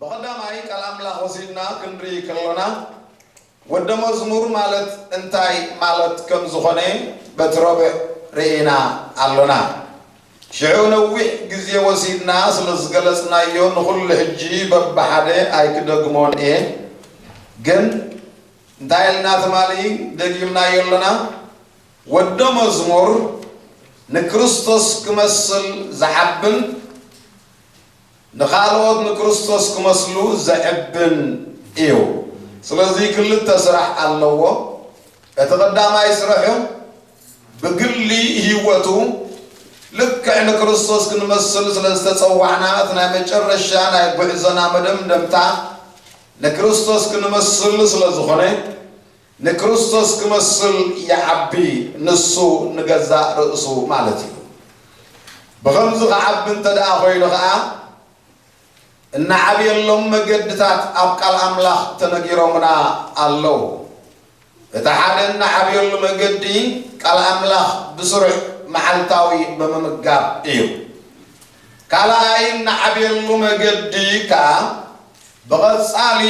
ብቐዳማይ ቃል ኣምላኽ ወሲድና ክንርኢ ከሎና፣ ወደ መዝሙር ማለት እንታይ ማለት ከም ዝኾነ በቲ ረቡዕ ርኢና ኣሎና። ሽዑ ነዊሕ ግዜ ወሲድና ስለ ዝገለጽናዮ ንኹሉ ሕጂ በብሓደ ኣይክደግሞን እየ። ግን እንታይ ኢልና ትማሊ ደጊምናዮ ኣሎና? ወደ መዝሙር ንክርስቶስ ክመስል ዝዓብን ንኻልኦት ንክርስቶስ ክመስሉ ዘዕብን እዩ። ስለዚ ክልተ ስራሕ ኣለዎ። እቲ ቀዳማይ ስርሑ ብግሊ ህይወቱ ልክዕ ንክርስቶስ ክንመስል ስለ ዝተጸዋዕና፣ እቲ ናይ መጨረሻ ናይ ጉዕዞና መደምደምታ ንክርስቶስ ክንመስል ስለ ዝኾነ፣ ንክርስቶስ ክመስል ይዓቢ፣ ንሱ ንገዛእ ርእሱ ማለት እዩ። ብኸምዚ ክዓቢ እንተ ደኣ ኾይኑ ኸኣ፣ እንዓብየሎም መገድታት ኣብ ቃል ኣምላኽ ተነጊሮምና ኣለዉ። እቲ ሓደ እንዓብየሉ መገዲ ቃል ኣምላኽ ብስሩዕ መዓልታዊ ብምምጋብ እዩ። ካልኣይ እንዓብየሉ መገዲ ከኣ ብቐጻሊ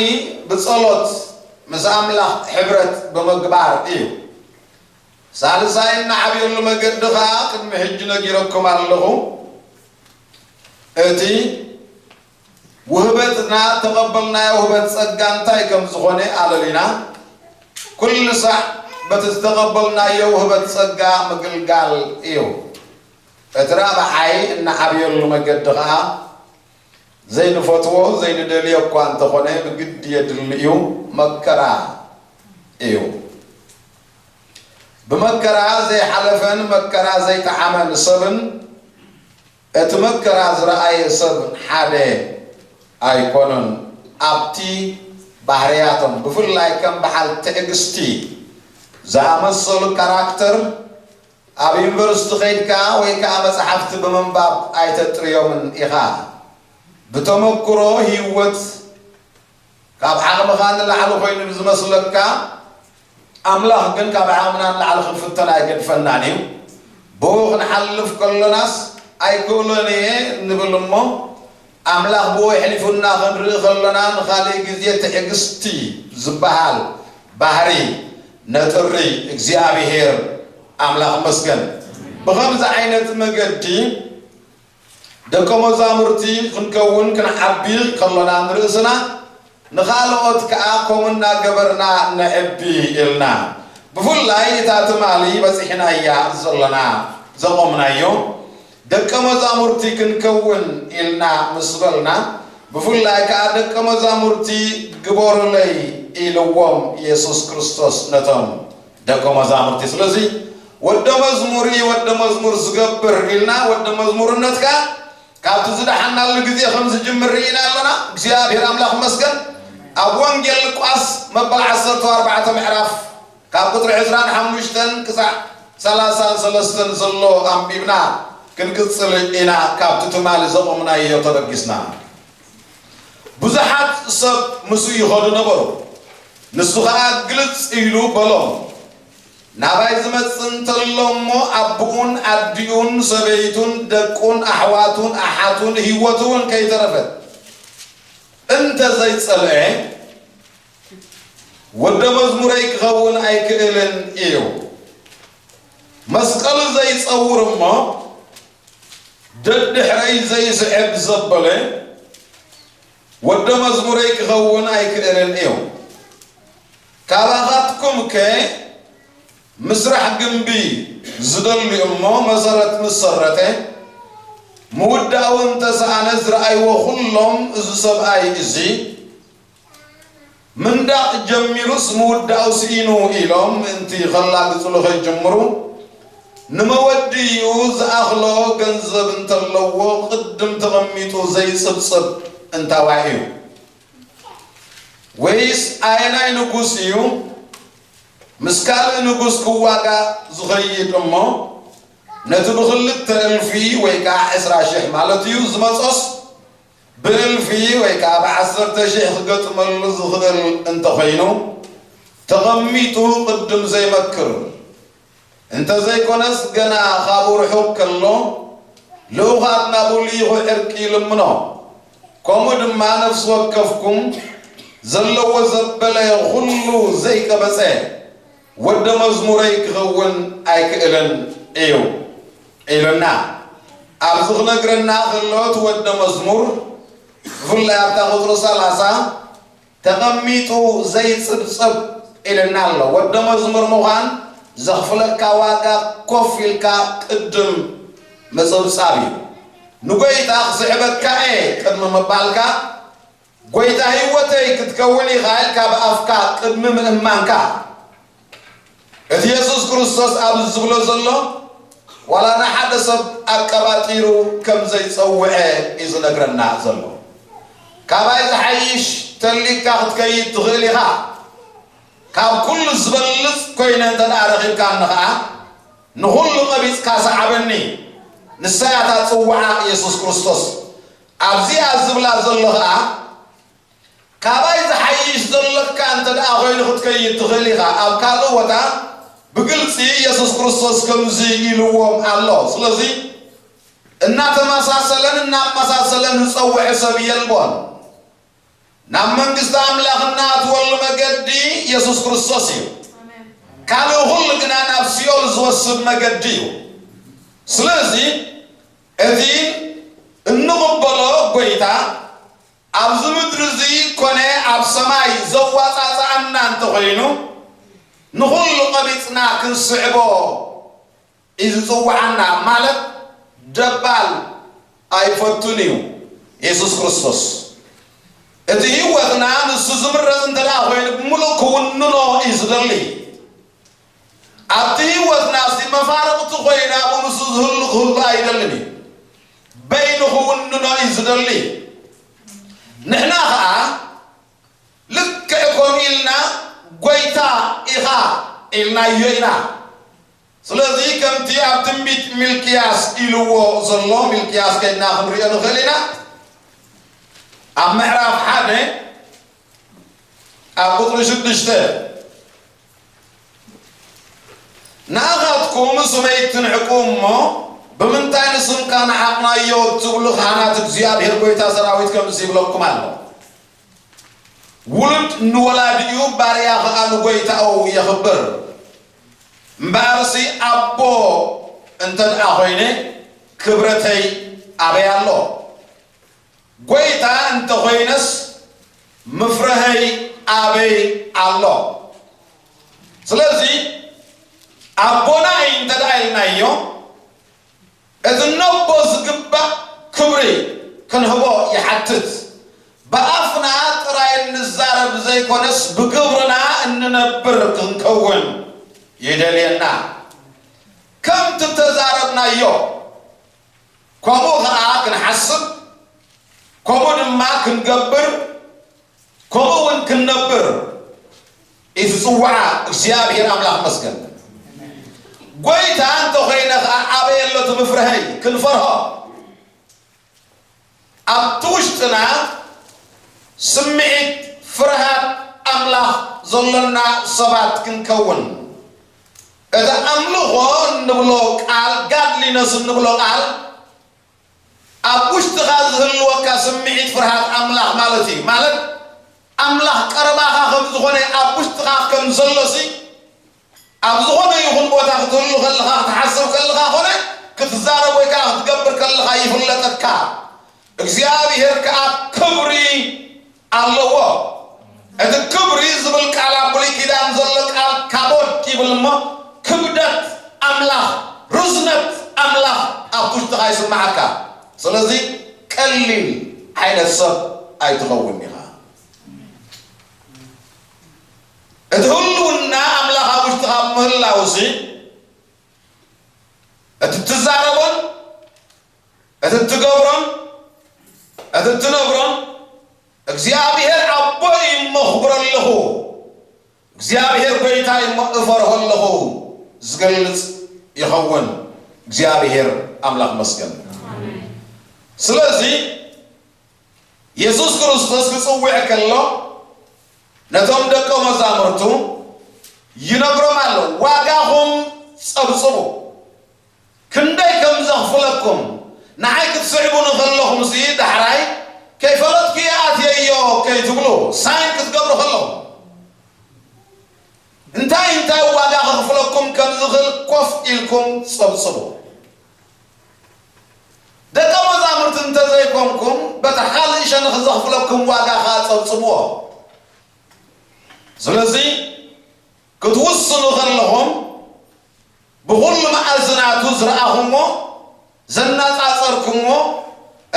ብጸሎት ምስ ኣምላኽ ሕብረት ብምግባር እዩ። ሳልሳይ እንዓብየሉ መገዲ ኸኣ ቅድሚ ሕጂ ነጊረኩም ኣለኹ። እቲ ውህበትና፣ እተቐበልናዮ ውህበት ጸጋ እንታይ ከም ዝኾነ ኣለሊና፣ ኩሉ ሳዕ በቲ ዝተቐበልናዮ ውህበት ጸጋ ምግልጋል እዩ። እቲ ራብዓይ እንዓብየሉ መገዲ ኸኣ ዘይንፈትዎ፣ ዘይንደልዮ እኳ እንተኾነ ብግዲ የድሊ እዩ፣ መከራ እዩ። ብመከራ ዘይሓለፈን መከራ ዘይጠዓመን ሰብን እቲ መከራ ዝረኣየ ሰብ ሓደ ኣይኮኑን። ኣብቲ ባህርያቶም፣ ብፍላይ ከም በዓል ትዕግስቲ ዝኣመሰሉ ካራክተር፣ ኣብ ዩኒቨርሲቲ ኸይድካ ወይ ከኣ መጽሓፍቲ ብምንባብ ኣይተጥርዮምን ኢኻ። ብተመክሮ ህይወት ካብ ዓቕምኻ ንላዕሊ ኮይኑ ንዝመስለካ፣ ኣምላኽ ግን ካብ ዓቕምና ንላዕሊ ክንፍተን ኣይገድፈናን እዩ። ብኡ ክንሓልፍ ከሎናስ ኣይክእሎን እየ ንብል እሞ፣ ኣምላኽ ብኡ የሕሊፉና ክንርኢ ከሎና፣ ንኻልእ ግዜ ትዕግስቲ ዝበሃል ባህሪ ነጥሪ። እግዚኣብሄር ኣምላኽ ይመስገን። ብኸምዚ ዓይነት መገዲ ደቀ መዛሙርቲ ክንከውን ክንዓቢ ከሎና ንርእስና፣ ንኻልኦት ከኣ ከምኡ እናገበርና ነዕቢ ኢልና። ብፍላይ እታ ትማሊ በጺሕናያ ዘሎና፣ ዘቖምናዮ፣ ደቀ መዛሙርቲ ክንከውን ኢልና ምስ በልና፣ ብፍላይ ከኣ ደቀ መዛሙርቲ ግበሩለይ ኢልዎም የሱስ ክርስቶስ ነቶም ደቀ መዛሙርቲ። ስለዚ ወደ መዝሙር እዩ፣ ወደ መዝሙር ዝገብር ኢልና፣ ወደ መዝሙርነት ከኣ ካብቲ ዝደሓናሉ ግዜ ከም ዝጅምር ርኢና ኣሎና። እግዚኣብሔር ኣምላኽ ይመስገን። ኣብ ወንጌል ሉቃስ መበል ዓሰርተ ኣርባዕተ ምዕራፍ ካብ ቁጽሪ ዕስራን ሓሙሽተን ክሳዕ ሰላሳን ሰለስተን ዘሎ ኣንቢብና ክንቅጽል ኢና፣ ካብቲ ትማሊ ዘቖምናዮ ተበጊስና። ብዙሓት ሰብ ምስኡ ይኸዱ ነበሩ። ንሱ ኸኣ ግልጽ ኢሉ በሎም፣ ናባይ ዝመጽእ እንተሎ እሞ ኣቦኡን ኣዲኡን ሰበይቱን ደቁን ኣሕዋቱን ኣሓቱን ህይወቱ እውን ከይተረፈት እንተ ዘይጸልአ፣ ወደ መዝሙረይ ክኸውን ኣይክእልን እዩ። መስቀሉ ዘይጸውር እሞ ደድሕረይ ዘይስዕብ ዘበለ ወደ መዝሙረይ ክኸውን ኣይክእልን እዩ። ካባኻትኩምከ ምስራሕ ግምቢ ዝደሊ እሞ መሰረት ምስ ሰረተ፣ ምውዳኡ እንተሰኣነ ዝረኣይዎ ኩሎም፣ እዚ ሰብኣይ እዚ ምንዳቕ ጀሚሩስ ምውዳኡ ስኢኑ ኢሎም ምእንቲ ኸላግጽሉ ኸይጅምሩ፣ ንመወድኢኡ ዝኣኽሎ ገንዘብ እንተለዎ ቅድም ተቐሚጡ ዘይጽብጽብ እንታዋይ እዩ? ወይስ ኣየናይ ንጉስ እዩ ምስ ካልእ ንጉስ ክዋጋእ ዝኸይድ እሞ ነቲ ብኽልተ እልፊ ወይ ከዓ ዕስራ ሽሕ ማለት እዩ ዝመጾስ ብእልፊ ወይ ከዓ ብዓሰርተ ሽሕ ክገጥመሉ ዝኽእል እንተኾይኑ ተቐሚጡ ቅድም ዘይመክር? እንተዘይኮነስ ገና ካብኡ ርሑቕ ከሎ ልኡኻት ናብኡ ልኢኹ ዕርቂ ይልምኖ። ከምኡ ድማ ነፍሲ ወከፍኩም ዘለዎ ዘበለ ኩሉ ዘይቀበጸ ወደ መዝሙረይ ክኸውን ኣይክእልን እዩ ኢሉና። ኣብዚ ክነግረና ከሎ እቲ ወደ መዝሙር ብፍላይ ኣብታ ቁጽሪ ሰላሳ ተቐሚጡ ዘይጽብጸብ ኢልና ኣሎ። ወደ መዝሙር ምዃን ዘኽፍለካ ዋጋ ኮፍ ኢልካ ቅድም ምጽብጻብ እዩ። ንጎይታ ክስዕበካ እየ ቅድሚ ምባልካ፣ ጎይታ ህይወተይ ክትከውን ኢኻ ኢልካ ብኣፍካ ቅድሚ ምእማንካ፣ እቲ የሱስ ክርስቶስ ኣብዚ ዝብሎ ዘሎ ዋላ ንሓደ ሰብ ኣቀባጢሩ ከም ዘይጸውዐ እዩ ዝነግረና ዘሎ። ካባይ ዝሓይሽ ተሊካ ክትከይድ ትኽእል ኢኻ። ካብ ኩሉ ዝበልጽ ኮይነ እንተ ደኣ ረኺብካኒ ኸኣ ንኹሉ ቀቢጽካ ሰዓበኒ። ንሳ እያ እታ ጽዋዓ የሱስ ክርስቶስ። ኣብዚኣ ዝብላ ዘሎ ኸኣ ካባይ ዝሓይሽ ዘለካ እንተ ደኣ ኮይኑ ክትከይድ ትኽእል ኢኻ። ኣብ ካልእ ቦታ ብግልጺ የሱስ ክርስቶስ ከምዚ ኢልዎም ኣሎ። ስለዚ እናተመሳሰለን እናመሳሰለን ዝጸውዐ ሰብ የልቦን። ናብ መንግስቲ ኣምላኽ እናኣትወሉ መገዲ የሱስ ክርስቶስ እዩ። ካልእ ኩሉ ግና ናብ ሲኦል ዝወስድ መገዲ እዩ። ስለዚ እቲ እንቕበሎ ጎይታ ኣብዚ ምድሪ እዚ ኮነ ኣብ ሰማይ ዘዋጻጽኣና እንተኾይኑ፣ ንኹሉ ቀቢጽና ክንስዕቦ እዩ ዝጽውዓና። ማለት ደባል ኣይፈቱን እዩ የሱስ ክርስቶስ። እቲ ህይወትና ንሱ ዝምረጽ እንተ ደኣ ኮይኑ ብምሉእ ክውንኖ እዩ ዝደሊ። ኣብቲ ህይወትና እዚ መፋርቕቲ ኮይኑ ኣብኡ ንሱ ዝህሉ ክህሉ ኣይደልን እዩ። በይኑ ክውንኖ እዩ ዝደሊ። ንሕና ኸኣ ልክዕ ከምኡ ኢልና ጎይታ ኢኻ ኢልናዮ ኢና። ስለዚ ከምቲ ኣብ ትንቢት ሚልክያስ ኢልዎ ዘሎ፣ ሚልክያስ ከይድና ክንሪኦ ንኽእል ኢና። ኣብ ምዕራፍ ሓደ ኣብ ቁጽሪ ሽዱሽተ፣ ንኣኻትኩም ስመይ ትንዕቁ እሞ፣ ብምንታይ ንስምካ ነዓቕናዮ እትብሉ ካህናት እግዚኣብሔር ጐይታ ሰራዊት ከምዚ ይብለኩም ኣሎ። ውሉድ ንወላዲኡ፣ ባርያ ኸኣ ንጐይታኡ የኽብር። እምበኣርሲ ኣቦ እንተ ደኣ ኾይነ፣ ክብረተይ ኣበይ ኣሎ? ጐይታ እንተ ኾይነስ፣ ምፍረኸይ ኣበይ ኣሎ? ስለዚ ኣቦና እዩ እንተ ደኣ ኢልናዮ፣ እቲ ነቦ ዝግባእ ክብሪ ክንህቦ ይሓትት። ብኣፍና ጥራይ እንዛረብ ዘይኮነስ፣ ብግብርና እንነብር ክንከውን ይደልየና። ከምቲ እተዛረብናዮ፣ ከምኡ ኸኣ ክንሓስብ፣ ከምኡ ድማ ክንገብር፣ ከምኡ እውን ክንነብር እቲ ጽውዓ እግዚኣብሔር ኣምላኽ መስገን። ጐይታ እንተኾይነ ኸኣ ኣበይ ኣሎ እቲ ምፍርሀይ? ክንፈርሆ። ኣብቲ ውሽጥና ስምዒት ፍርሃት ኣምላኽ ዘሎና ሰባት ክንከውን፣ እቲ ኣምልኾ እንብሎ ቃል፣ ጋድሊነስ እንብሎ ቃል፣ ኣብ ውሽጥኻ ዝህልወካ ስምዒት ፍርሃት ኣምላኽ ማለት እዩ። ማለት ኣምላኽ ቀረባኻ ከም ዝኾነ፣ ኣብ ውሽጥኻ ከም ዘሎሲ፣ ኣብ ዝኾነ ይኹን ቦታ ክትህሉ ከለኻ፣ ክትሓስብ ከለኻ ኾነ ክትዛረብ ወይ ከዓ ክትገብር ከለኻ ይፍለጠካ። እግዚኣብሔር ከዓ ክብሪ ኣለዎ። እቲ ክብሪ ዝብል ቃል ኣብ ብሉይ ኪዳን ዘሎ ቃል ካቦድ ይብል እሞ፣ ክብደት ኣምላኽ፣ ርዝነት ኣምላኽ ኣብ ውሽጥኻ ይስምዓካ። ስለዚ ቀሊል ዓይነት ሰብ ኣይትኸውን ኢኻ። እቲ ህልውና ኣምላኽ ኣብ ውሽጥኻ ምህላውሲ፣ እቲ እትዛረቦን እቲ እትገብሮን እቲ እትነብሮን እግዚኣብሔር ኣቦይ እሞ እኽብሮ ኣለኹ፣ እግዚኣብሔር ጐይታይ እሞ እፈርሆ ኣለኹ ዝገልጽ ይኸውን። እግዚኣብሔር ኣምላኽ መስገን። ስለዚ የሱስ ክርስቶስ ክጽውዕ ከሎ ነቶም ደቀ መዛሙርቱ ይነግሮም ኣሎ፣ ዋጋኹም ጸብጽቡ፣ ክንደይ ከም ዘኽፍለኩም፣ ንዓይ ክትስዕቡኒ ከለኹምሲ ዳሕራይ ከይፈለ ጸብጽቡ። ደቀ መዛሙርቲ እንተዘይኮንኩም፣ በቲ ካልእ ሸነኽ ዘኽፍለኩም ዋጋ ኸኣ ጸብጽብዎ። ስለዚ፣ ክትውስኑ ከለኹም፣ ብኹሉ መኣዝናቱ ዝረኣኹሞ፣ ዘነጻጸርኩሞ፣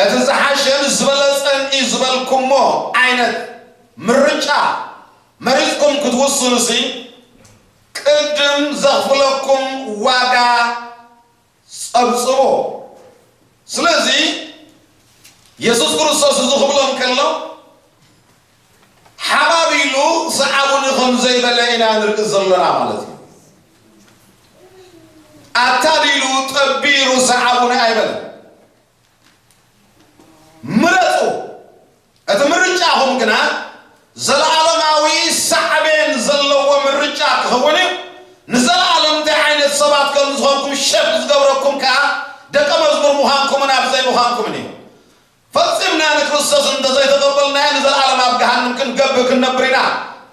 እቲ ዝሓሸን ዝበለጸን እዩ ዝበልኩሞ ዓይነት ምርጫ መሪጽኩም ክትውስኑሲ፣ ቅድም ዘኽፍለኩም ዋጋ ጸብጽቦ። ስለዚ የሱስ ክርስቶስ እዚ ክብሎም ከሎ፣ ሓባቢሉ ሰዓቡኒ ከም ዘይበለ ኢና ንርኢ ዘለና ማለት እዩ። ኣታሊሉ፣ ጠቢሩ ሰዓቡኒ ኣይበለን። ምረጹ። እቲ ምርጫኹም ግና ዘለኣለማዊ ሳዕቤን ዘለዎ ምርጫ ክኸውን እዩ። ንዘለኣለም እንታይ ዓይነት ሰባት ከም ዝኾንኩም ሸፕ ዝገብረኩም ከኣ ደቀ መዝሙር ምዃንኩምን ኣብ ዘይምዃንኩምን እዩ። ፈጺምና ንክርስቶስ እንተዘይተቐበልናዮ፣ ንዘለኣለም ኣብ ገሃንም ክንገብር ክንነብር ኢና።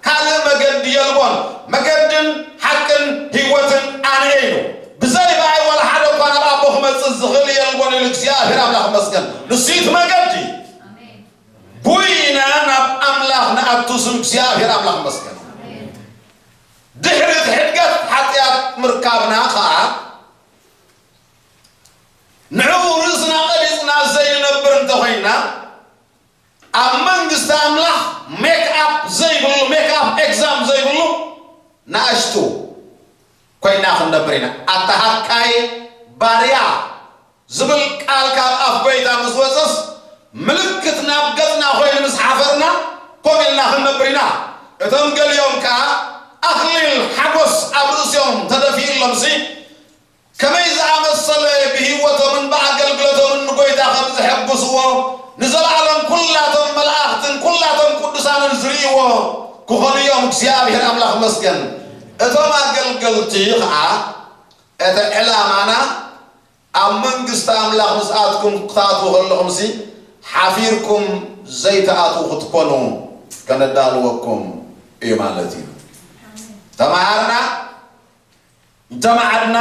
ካልእ መገዲ የልቦን። መገድን ሓቅን ህይወትን ኣነ እየ ኢሉ። ብዘይ ብኣይ ዋላ ሓደ እኳ ናብ ኣቦ ክመጽእ ዝኽእል የልቦን ኢሉ እግዚኣብሔር ኣምላኽ ይመስገን። ንሱ እዩ እቲ መገዲ። ኣሜን። ብኡ ኢና ናብ ኣምላኽ ንኣቱ፣ ስም እግዚኣብሔር ኣምላኽ ይመስገን። ኣሜን። ድሕሪ እቲ ሕድገት ሓጢኣት ምርካብና ኸኣ፣ ንዕኡ ርእስና ቀቢጽና ዘይንነብር እንተኾይንና፣ ኣብ መንግስቲ ኣምላኽ ሜክ ኣፕ ዘይብሉ፣ ሜክ ኣፕ ኤግዛም ዘይብሉ ንኣሽቱ ኮይና ክንነብር ኢና። ኣታ ሃካይ ባርያ ዝብል ቃል ካብ ኣፍ ጎይታ ምስ ወጸስ፣ ምልክት ናብ ገጽና ኮይኑ ምስ ሓፈርና፣ ኮም ኢልና ክንነብር ኢና። እቶም ገሊኦም ከኣ ኣኽሊል ሓጎስ ኣብ ርእሲኦም ተደፊኡሎምሲ፣ ከመይ ዝኣመሰለ ብህይወቶምን ብኣገልግሎቶምን ንጎይታ ከም ዘሐጉስዎ፣ ንዘለኣለም ኩላቶም መላእኽትን ኩላቶም ቅዱሳንን ዝርእይዎ ክኾኑ እዮም። እግዚኣብሔር ኣምላኽ ይመስገን። እቶም ኣገልገልቲ ኸኣ፣ እቲ ዕላማና ኣብ መንግስቲ ኣምላኽ ምስኣትኩም ክትኣትዉ ከለኹምሲ፣ ሓፊርኩም ዘይትኣትዉ ክትኮኑ ከነዳልወኩም እዩ ማለት እዩ። ተማሃርና፣ እንተመዓድና፣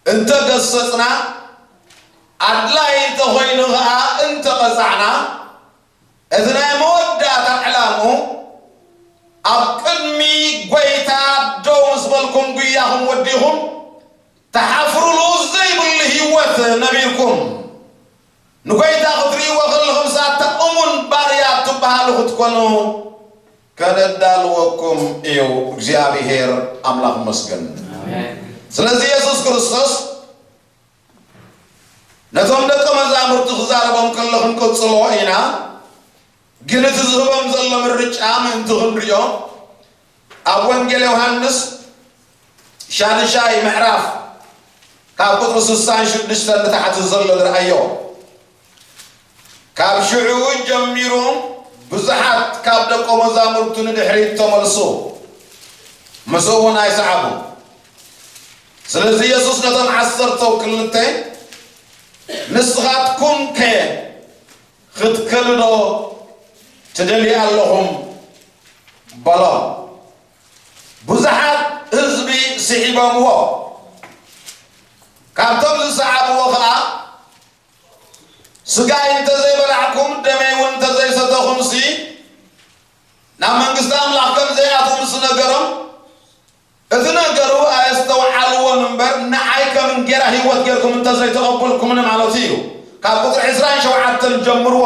እንተገሰጽና፣ ኣድላይ እንተኾይኑ ኸኣ እንተቐጻዕና፣ እቲ ናይ መወዳእታ ዕላምኡ ኣብ ቅድሚ ጐይታ ደው ምስ በልኩም፣ ጉያኹም ወዲኹም፣ ትሓፍሩሉ ዘይብሉ ህይወት ነቢርኩም፣ ንጎይታ ክትርእይዎ ከለኹም፣ ሳታ እሙን ባርያ ትበሃሉ ክትኮኑ ከነዳልወኩም እዩ። እግዚኣብሔር ኣምላኽ ይመስገን። ኣሜን። ስለዚ የሱስ ክርስቶስ ነቶም ደቀ መዛሙርቱ ክዛረቦም ከሎ ክንቅጽሎ ኢና፣ ግን እቲ ዝህቦም ዘሎ ምርጫ ምእንቲ ክንሪኦ፣ ኣብ ወንጌል ዮሃንስ ሻድሻይ ምዕራፍ ካብ ቁጽሪ ስሳን ሽዱሽተን ንታሕቲ ዘሎ ንርኣዮ። ካብ ሽዑ ጀሚሩ ብዙሓት ካብ ደቀ መዛሙርቱ ንድሕሪት ተመልሱ፣ ምስኡ እውን ኣይሰዓቡን። ስለዚ የሱስ ነቶም ዓሰርተው ክልተ፣ "ንስኻትኩምከ ክትከዱ ዶ ትደልዩ ኣለኹም?" በሎም። ብዙሓት ህዝቢ ስዒቦምዎ። ካብቶም ዝሰዓብዎ ኸዓ፣ "ስጋይ እንተ ዘይበላዕኩም፣ ደመይ እውን እንተ ዘይሰተኹምሲ፣ ናብ መንግስቲ ኣምላኽ ከም ዘይኣትዉ" ምስ ነገሮም፣ እቲ ነገሩ ኣየስተውዓልዎን እምበር፣ "ንዓይ ከም እንጌራ ህይወት ጌርኩም እንተ ዘይተቐበልኩምኒ" ማለቱ እዩ። ካብ ቁጽሪ ዕስራን ሸውዓተን ጀምርዎ።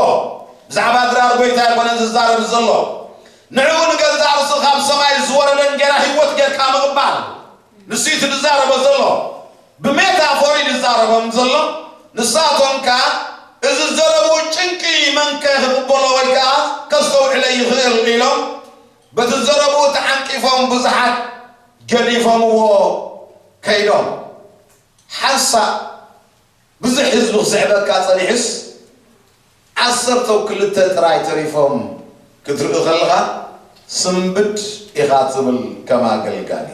ብዛዕባ ድራር ጐይታ ኣይኮነን ዝዛረብ ዘሎ። ንዕኡ ንገዛእ ርእሱ ካብ ሰማይ ዝወረደ እንጌራ ህይወት ጌርካ ምቕባል፣ ንሱ እዩ እቲ ዝዛረቦ ዘሎ። ብሜታፎር እዩ ዝዛረቦም ዘሎ። ንሳቶም ከኣ፣ "እዚ ዝዘረብኡ ጭንቂ መንከ ክቕበሎ ወይ ከኣ ከስተውዕለ ይኽእል?" ኢሎም፣ በቲ ዘረብኡ ተዓንቂፎም ብዙሓት ገዲፎምዎ ከይዶም። ሓንሳእ ብዙሕ ህዝቢ ክስዕበካ ጸኒሑስ፣ ዓሰርተው ክልተ ጥራይ ተሪፎም ክትርኢ ከለኻ፣ ስንብድ ኢኻ ትብል ከም ኣገልጋሊ።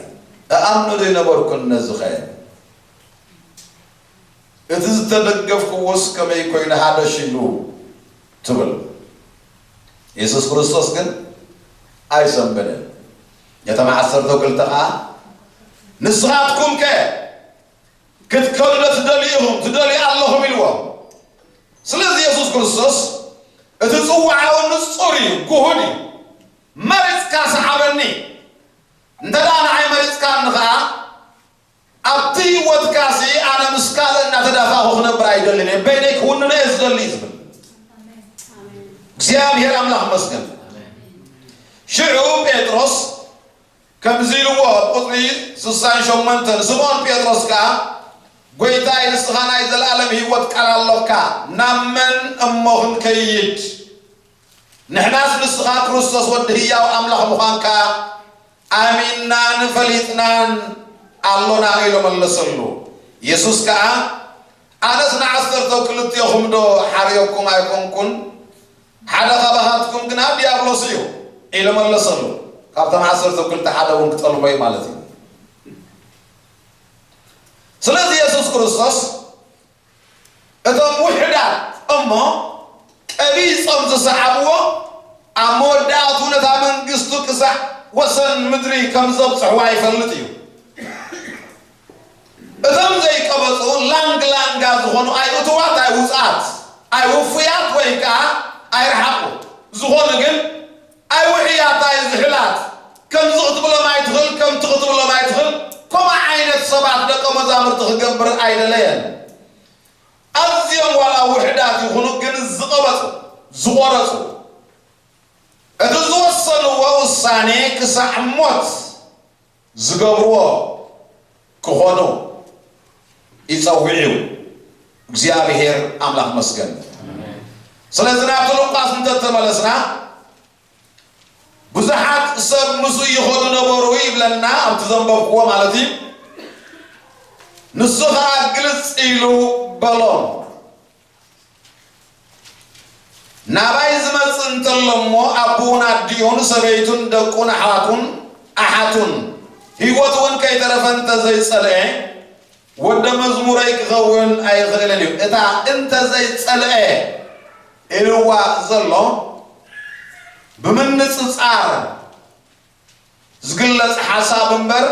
እኣምኖ ዶ ኣይነበርኩን ነዚ ኸ? እቲ ዝተደገፍክዎስ ከመይ ኮይኑ ሃደሽ ኢሉ ትብል? የሱስ ክርስቶስ ግን ኣይሰንበደን። ነቶም ዓሰርተው ክልተ ኸኣ፣ "ንስኻትኩምከ ክትከዱ ዶ ትደልዩ ኢኹም? ትደልዩ ኣለኹም ኢልዎም። ስለዚ የሱስ ክርስቶስ እቲ ጽዋዓኡ ንጹር እዩ፣ ግሁድ እዩ። መሪጽካ ሰሓበኒ። እንተ ደኣ ንዓይ መሪጽካኒ ኸኣ ኣብቲ ህይወትካሲ ኣነ ምስ ካልእ እናተዳፋእኩ ክነብር ኣይደልን እየ፣ በይነይ ክውንኖ እየ ዝደሊ እዩ ዝብል። እግዚኣብሔር ኣምላኽ ይመስገን። ሽዑ ጴጥሮስ ከምዚ ኢልዎ ኣብ ቁጽሪ ስሳን ሸሞንተን፣ ስምዖን ጴጥሮስ ከኣ "ጐይታይ ንስኻ ናይ ዘለኣለም ህይወት ቃል ኣሎካ፣ ናብ መን እሞ ክንከይድ? ንሕናስ ንስኻ ክርስቶስ ወዲ ህያው ኣምላኽ ምዃንካ ኣሚንናን ፈሊጥናን ኣሎና" ኢሉ መለሰሉ። የሱስ ከኣ "ኣነስ ንዓሰርተ ክልቴኹም ዶ ሓርየኩም ኣይኮንኩን? ሓደ ካባኻትኩም ግና ዲያብሎስ እዩ" ኢሉ መለሰሉ። ካብቶም ዓሰርተ ክልተ ሓደ እውን ክጠልቦ እዩ ማለት እዩ። ስለዚ የሱስ ክርስቶስ እቶም ውሑዳት እሞ ቀቢጾም ዝሰዓብዎ ኣብ መወዳእቱ ነታ መንግስቱ ክሳዕ ወሰን ምድሪ ከም ዘብጽሕዋ ይፈልጥ እዩ። እቶም ዘይቀበጹ ላንግ ላንጋ ዝኾኑ ኣይ እቱዋት ኣይ ውጽኣት ኣይ ውፉያት ወይ ከኣ ኣይረሓቑ ዝኾኑ ግን ኣይ ውሕያት ኣይ ዝሑላት ከምዚ ክትብሎም ኣይትኽእል ከምቲ ክትብሎም ኣይትኽእል ከምኡ ዓይነት ሰባት ደቀ መዛሙርቲ ክገብር ኣይደለየን። ኣዝዮም ዋላ ውሑዳት ይኹኑ ግን ዝቐበጹ ዝቖረጹ እቲ ዝወሰንዎ ውሳኔ ክሳዕ ሞት ዝገብርዎ ክኾኑ ይጸውዕ እዩ እግዚኣብሔር ኣምላኽ መስገን። ስለዚ ናብቲ ሉቃስ እንተተመለስና ብዙሓት ሰብ ምስኡ ይኸዱ ነበሩ ይብለና ኣብቲ ዘንበብክዎ ማለት እዩ። ንሱ ኸዓ ግልጽ ኢሉ በሎም። ናባይ ዝመጽእ እንተሎ እሞ ኣቦኡን ኣዲኡን ሰበይቱን ደቁን ኣሕዋቱን ኣሓቱን ህይወት እውን ከይተረፈ እንተዘይጸልአ ወደ መዝሙረይ ክኸውን ኣይኽእልን እዩ። እታ እንተዘይጸልአ ኢልዋ ዘሎ ብምንጽጻር ዝግለጽ ሓሳብ እምበር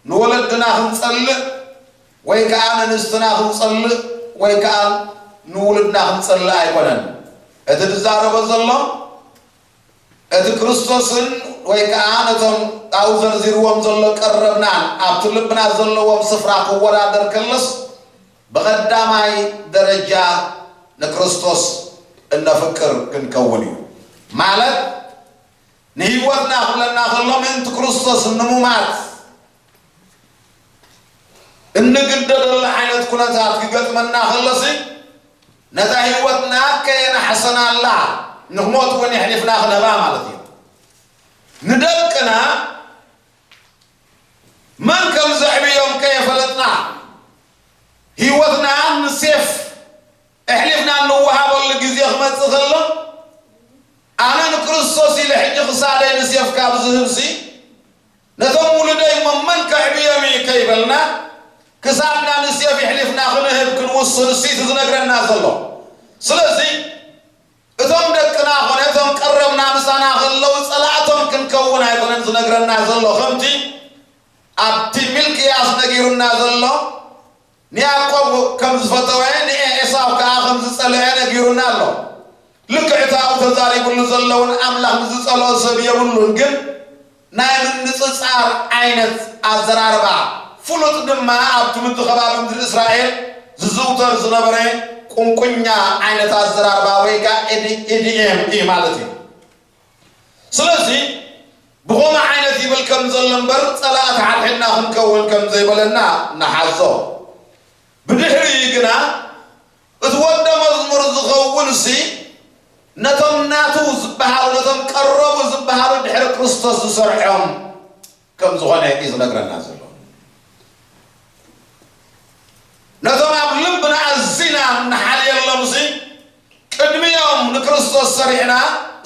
ንወለድና ክንጸልእ ወይ ከኣ ንንስትና ክንጸልእ ወይ ከኣ ንውሉድና ክንጸልእ ኣይኮነን። እቲ ዝዛረቦ ዘሎ እቲ ክርስቶስን ወይ ከኣ ነቶም ኣብኡ ዘርዚርዎም ዘሎ ቀረብናን ኣብቲ ልብና ዘለዎም ስፍራ ክወዳደር ከሎስ ብቐዳማይ ደረጃ ንክርስቶስ እነፍቅር ክንከውን እዩ። ማለት ንህይወትና ክብለና ከሎ ምእንቲ ክርስቶስ ንሙማት እንግደደሉ ዓይነት ኩነታት ክገጥመና ከሎሲ ነታ ህይወትና ከየናሕሰናላ ንኽሞት እውን የሕሊፍና ክንህባ ማለት እዩ። ንደቅና መን ከም ዘዕብዮም ከየፈለጥና ህይወትና ንሴፍ ኣሕሊፍና እንወሃበሉ ግዜ ክመጽእ ከሎ ኣነ ንክርስቶስ ኢለ ሕጂ ክሳደይ ንሴፍ ካብ ዝህብሲ ነቶም ውሉደይ እሞ መን ከዕብዮም እዩ ከይበልና ክሳድና ንሴፍ ኣሕሊፍና ክንህብ ክንውስን እሱ እቲ ዝነግረና ዘሎ። ስለዚ እቶም ደቅና ኾነ እቶም ቀረብና ምሳና ከለዉ ጸላእቶም ክንከውን ኣይኮነን ዝነግረና ዘሎ። ከምቲ ኣብቲ ሚልክያስ ነጊሩና ዘሎ ንያዕቆብ ከም ዝፈተወ ንኤሳው ከኣ ከም ዝጸልአ ነጊሩና ኣሎ። ልክዕ እቲ ኣብኡ ተዛሪቡሉ ዘሎ እውን ኣምላኽ ንዝጸልኦ ሰብ የብሉን ግን ናይ ምንጽጻር ዓይነት ኣዘራርባ ፍሉጥ ድማ ኣብቲ ምድሪ ከባቢ ምድሪ እስራኤል ዝዝውተር ዝነበረ ቁንቁኛ ዓይነት ኣዘራርባ ወይ ከዓ ኢዲኤም እዩ ማለት እዩ። ስለዚ ብኸምኡ ዓይነት ይብል ከም ዘሎ እምበር ጸላእቲ ሓድሕድና ክንከውን ከም ዘይበለና ንሓዞ። ብድሕሪኡ ግና እቲ ወደ መዝሙር ዝኸውን ሲ ነቶም ናቱ ዝበሃሉ ነቶም ቀረቡ ዝበሃሉ ድሕሪ ክርስቶስ ዝሰርሖም ከም ዝኾነ እዩ ዝነግረና ዘሎ። ነቶም ኣብ ልብና ኣዚና እንሓልየሎም ሲ ቅድሚኦም ንክርስቶስ ሰሪዕና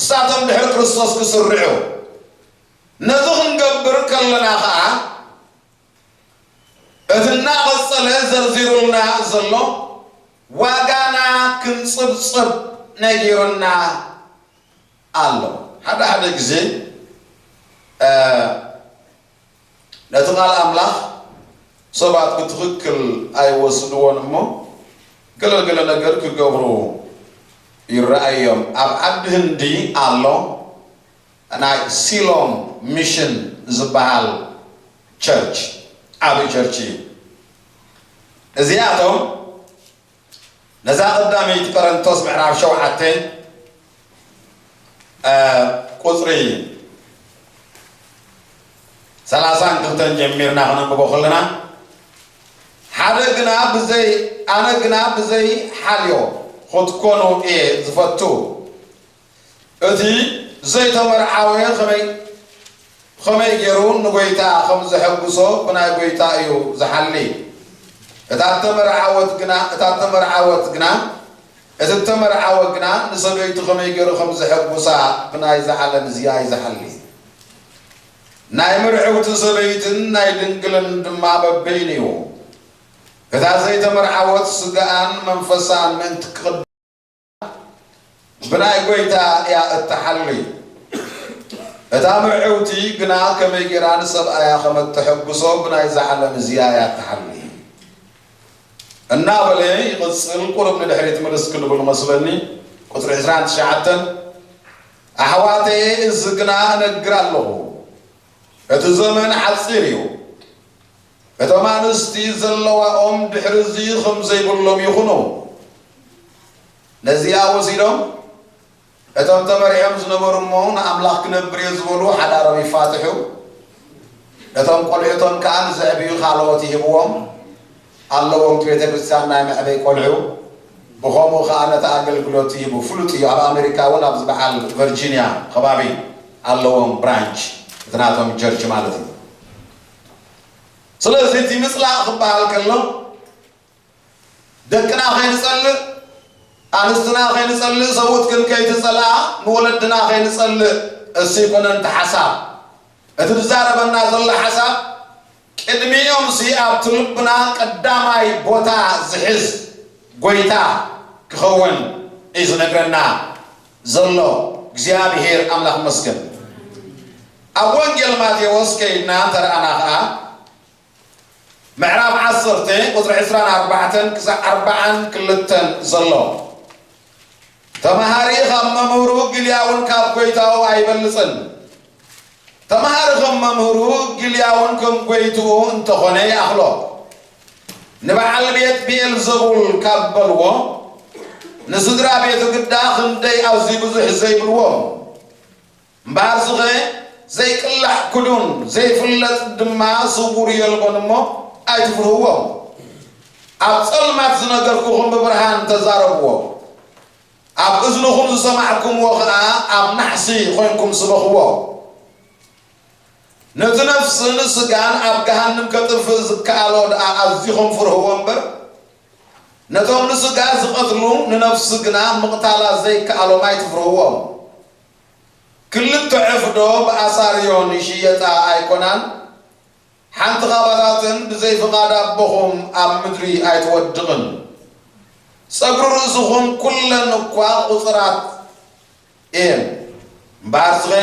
እሳቶም ድሕሪ ክርስቶስ ክስርዑ ነዚ ክንገብር ከለና ኸዓ እቲ እናቐጸለ ዘርዚሩልና ዘሎ ዋጋና ክንጽብጽብ ነጊሩና ኣሎ። ሓደ ሓደ ግዜ ነቲ ቃል ኣምላኽ ሰባት ብትኽክል ኣይወስድዎን እሞ ገለ ገለ ነገር ክገብሩ ይረኣዮም። ኣብ ዓዲ ህንዲ ኣሎ ናይ ሲሎም ሚሽን ዝበሃል ቸርች፣ ዓብዪ ቸርች እዩ። እዚኣቶም ነዛ ቀዳመይቲ ቀረንቶስ ምዕራፍ ሸውዓተ ቁፅሪ ሰላሳን ክልተን ጀሚርና ክነንብቦ ከለና፣ ሓደ ግና ብዘይ ኣነ ግና ብዘይ ሓልዮ ክትኮኑ እየ ዝፈቱ። እቲ ዘይተመርዓወ ኸመይ ኸመይ ገይሩ ንጎይታ ኸም ዘሐጉሶ ብናይ ጎይታ እዩ ዝሓሊ። እታ እተመርዓወት ግና እታ እተመርዓወት ግና እቲ እተመርዓወ ግና ንሰበይቱ ኸመይ ገይሩ ኸም ዘሐጉሳ ብናይዛ ዓለም እዚኣ እዩ ዝሓሊ። ናይ ምርዕውቲ ሰበይትን ናይ ድንግልን ድማ በበይኑ እዩ። እታ ዘይተመርዓወት ስጋኣን መንፈሳን ምእንቲ ክቕድሳ ብናይ ጎይታ እያ እትሓሊ። እታ ምርዕውቲ ግና ከመይ ገይራ ንሰብኣያ ከም እተሐጉሶ ብናይዛ ዓለም እዚኣ እያ እትሓሊ። እናበለ ይቕጽል። ቁሩብ ንድሕሪት ምልስ ክንብል መስለኒ። ቁጽሪ ዕስራን ትሽዓተን ኣሕዋተየ፣ እዚ ግና እነግር ኣለኹ፣ እቲ ዘመን ሓጺር እዩ። እቶም ኣንስቲ ዘለዋኦም ድሕሪ እዚ ከም ዘይብሎም ይኹኑ። ነዚኣ ወሲዶም እቶም ተመሪዖም ዝነበሩ እሞ ንኣምላኽ ክነብር እየ ዝበሉ ሓዳሮም ይፋትሑ። እቶም ቆልዑቶም ከኣ ንዘዕብዩ ካልኦት ይህብዎም ኣለዎም። እቲ ቤተ ክርስቲያን ናይ መዕበይ ቆልዑ ብኸምኡ ከኣ ነቲ ኣገልግሎት ይህቡ። ፍሉጥ እዩ። ኣብ ኣሜሪካ እውን ኣብዚ በዓል ቨርጂንያ ከባቢ ኣለዎም ብራንች፣ እቲ ናቶም ቸርች ማለት እዩ። ስለዚ እቲ ምጽላእ ክበሃል ከሎ ደቅና ከይንጸልእ፣ ኣንስትና ከይንጸልእ፣ ሰብኡት ግን ከይትጸልኣ፣ ንወለድና ከይንጸልእ፣ እሱ ይኮነን እቲ ሓሳብ። እቲ ዝዛረበና ዘሎ ሓሳብ ቅድሚኦም ሲ ኣብቲ ልብና ቀዳማይ ቦታ ዝሕዝ ጎይታ ክኸውን እዩ ዝነግረና ዘሎ። እግዚኣብሔር ኣምላኽ ይመስገን። ኣብ ወንጌል ማቴዎስ ከይድና እንተረኣና ኸዓ ምዕራፍ ዓሰርተ ቁፅሪ ዕስራን ኣርባዕተን ክሳዕ ኣርባዓን ክልተን ዘሎ፣ ተምሃሪ ካብ መምህሩ ግልያውን ካብ ጎይታኡ ኣይበልፅን። ተምሃሪ ከም መምህሩ ግልያውን ከም ጎይትኡ እንተኾነ ይኣኽሎ። ንበዓል ቤት ብኤልዘቡል ካብ በልዎ፣ ንስድራ ቤቱ ግዳ ክንደይ ኣዝዩ ብዙሕ ዘይብልዎም። እምበኣርስኸ ዘይቅላዕ ክዱን ዘይፍለጥ ድማ ስውር የልቦን እሞ ኣይትፍርህዎም። ኣብ ጸልማት ዝነገርኩኹም ብብርሃን ተዛረብዎ፣ ኣብ እዝንኹም ዝሰማዕኩምዎ ኸኣ ኣብ ናሕሲ ኾይንኩም ስበኽዎ። ነቲ ነፍስን ስጋን ኣብ ገሃንም ከጥፍእ ዝከኣሎ ደኣ ኣዚኹም ፍርህዎ እምበር፣ ነቶም ንስጋ ዝቐትሉ ንነፍሲ ግና ምቕታላ ዘይከኣሎም ኣይትፍርህዎም። ክልተ ዕፍ ዶ ብኣሳርዮን ይሽየጣ ኣይኮናን? ሓንቲ ኻባታተን ብዘይ ፍቓድ ኣቦኹም ኣብ ምድሪ ኣይትወድቕን። ጸጉሪ ርእስኹም ኩለን እኳ ቁጽራት እየን። እምበኣርስኸ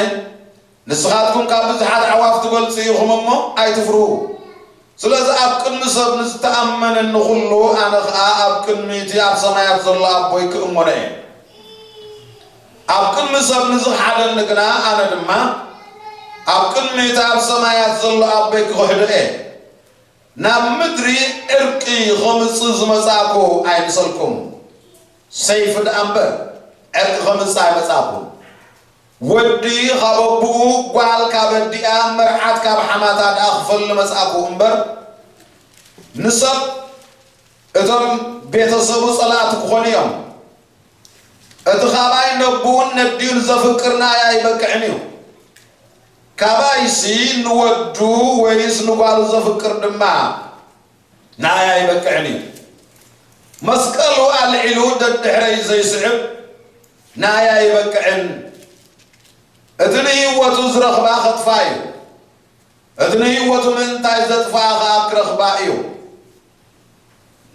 ንስኻትኩም ካብ ብዙሓት ኣዕዋፍ ትበልጹ ኢኹም እሞ ኣይትፍርሁ። ስለዚ ኣብ ቅድሚ ሰብ ንዝተኣመነኒ ኩሉ፣ ኣነ ኸኣ ኣብ ቅድሚ እቲ ኣብ ሰማያት ዘሎ ኣቦይ ክእመኖ እየ። ኣብ ቅድሚ ሰብ ንዝኽሓደኒ ግና፣ ኣነ ድማ ኣብ ቅድሚ እቲ ኣብ ሰማያት ዘሎ ኣቦይ ክኽሕዶ እየ። ናብ ምድሪ ዕርቂ ኸምጽእ ዝመጻእኩ ኣይምሰልኩም፣ ሰይፊ ደኣ እምበር ዕርቂ ኸምጽእ ኣይመጻእኩን። ወዲ ኻብ ኣቦኡ፣ ጓል ካብ ኣዲኣ፣ መርዓት ካብ ሓማታ ደኣ ክፈሊ መጻእኩ እምበር፣ ንሰብ እቶም ቤተሰቡ ጸላእቲ ክኾኑ እዮም። እቲ ኻባይ ነቦኡን ነዲኡን ዘፍቅር ንኣይ ኣይበቅዕን እዩ። ካባይሲ ንወዱ ወይስ ንጓሉ ዘፍቅር ድማ ንኣይ ኣይበቅዕን እዩ። መስቀሉ ኣልዒሉ ደድሕረይ ዘይስዕብ ንኣይ ኣይበቅዕን። እቲ ንህይወቱ ዝረኽባ ኸጥፋ እዩ፣ እቲ ንህይወቱ ምእንታይ ዘጥፍኣ ኸኣ ክረኽባ እዩ።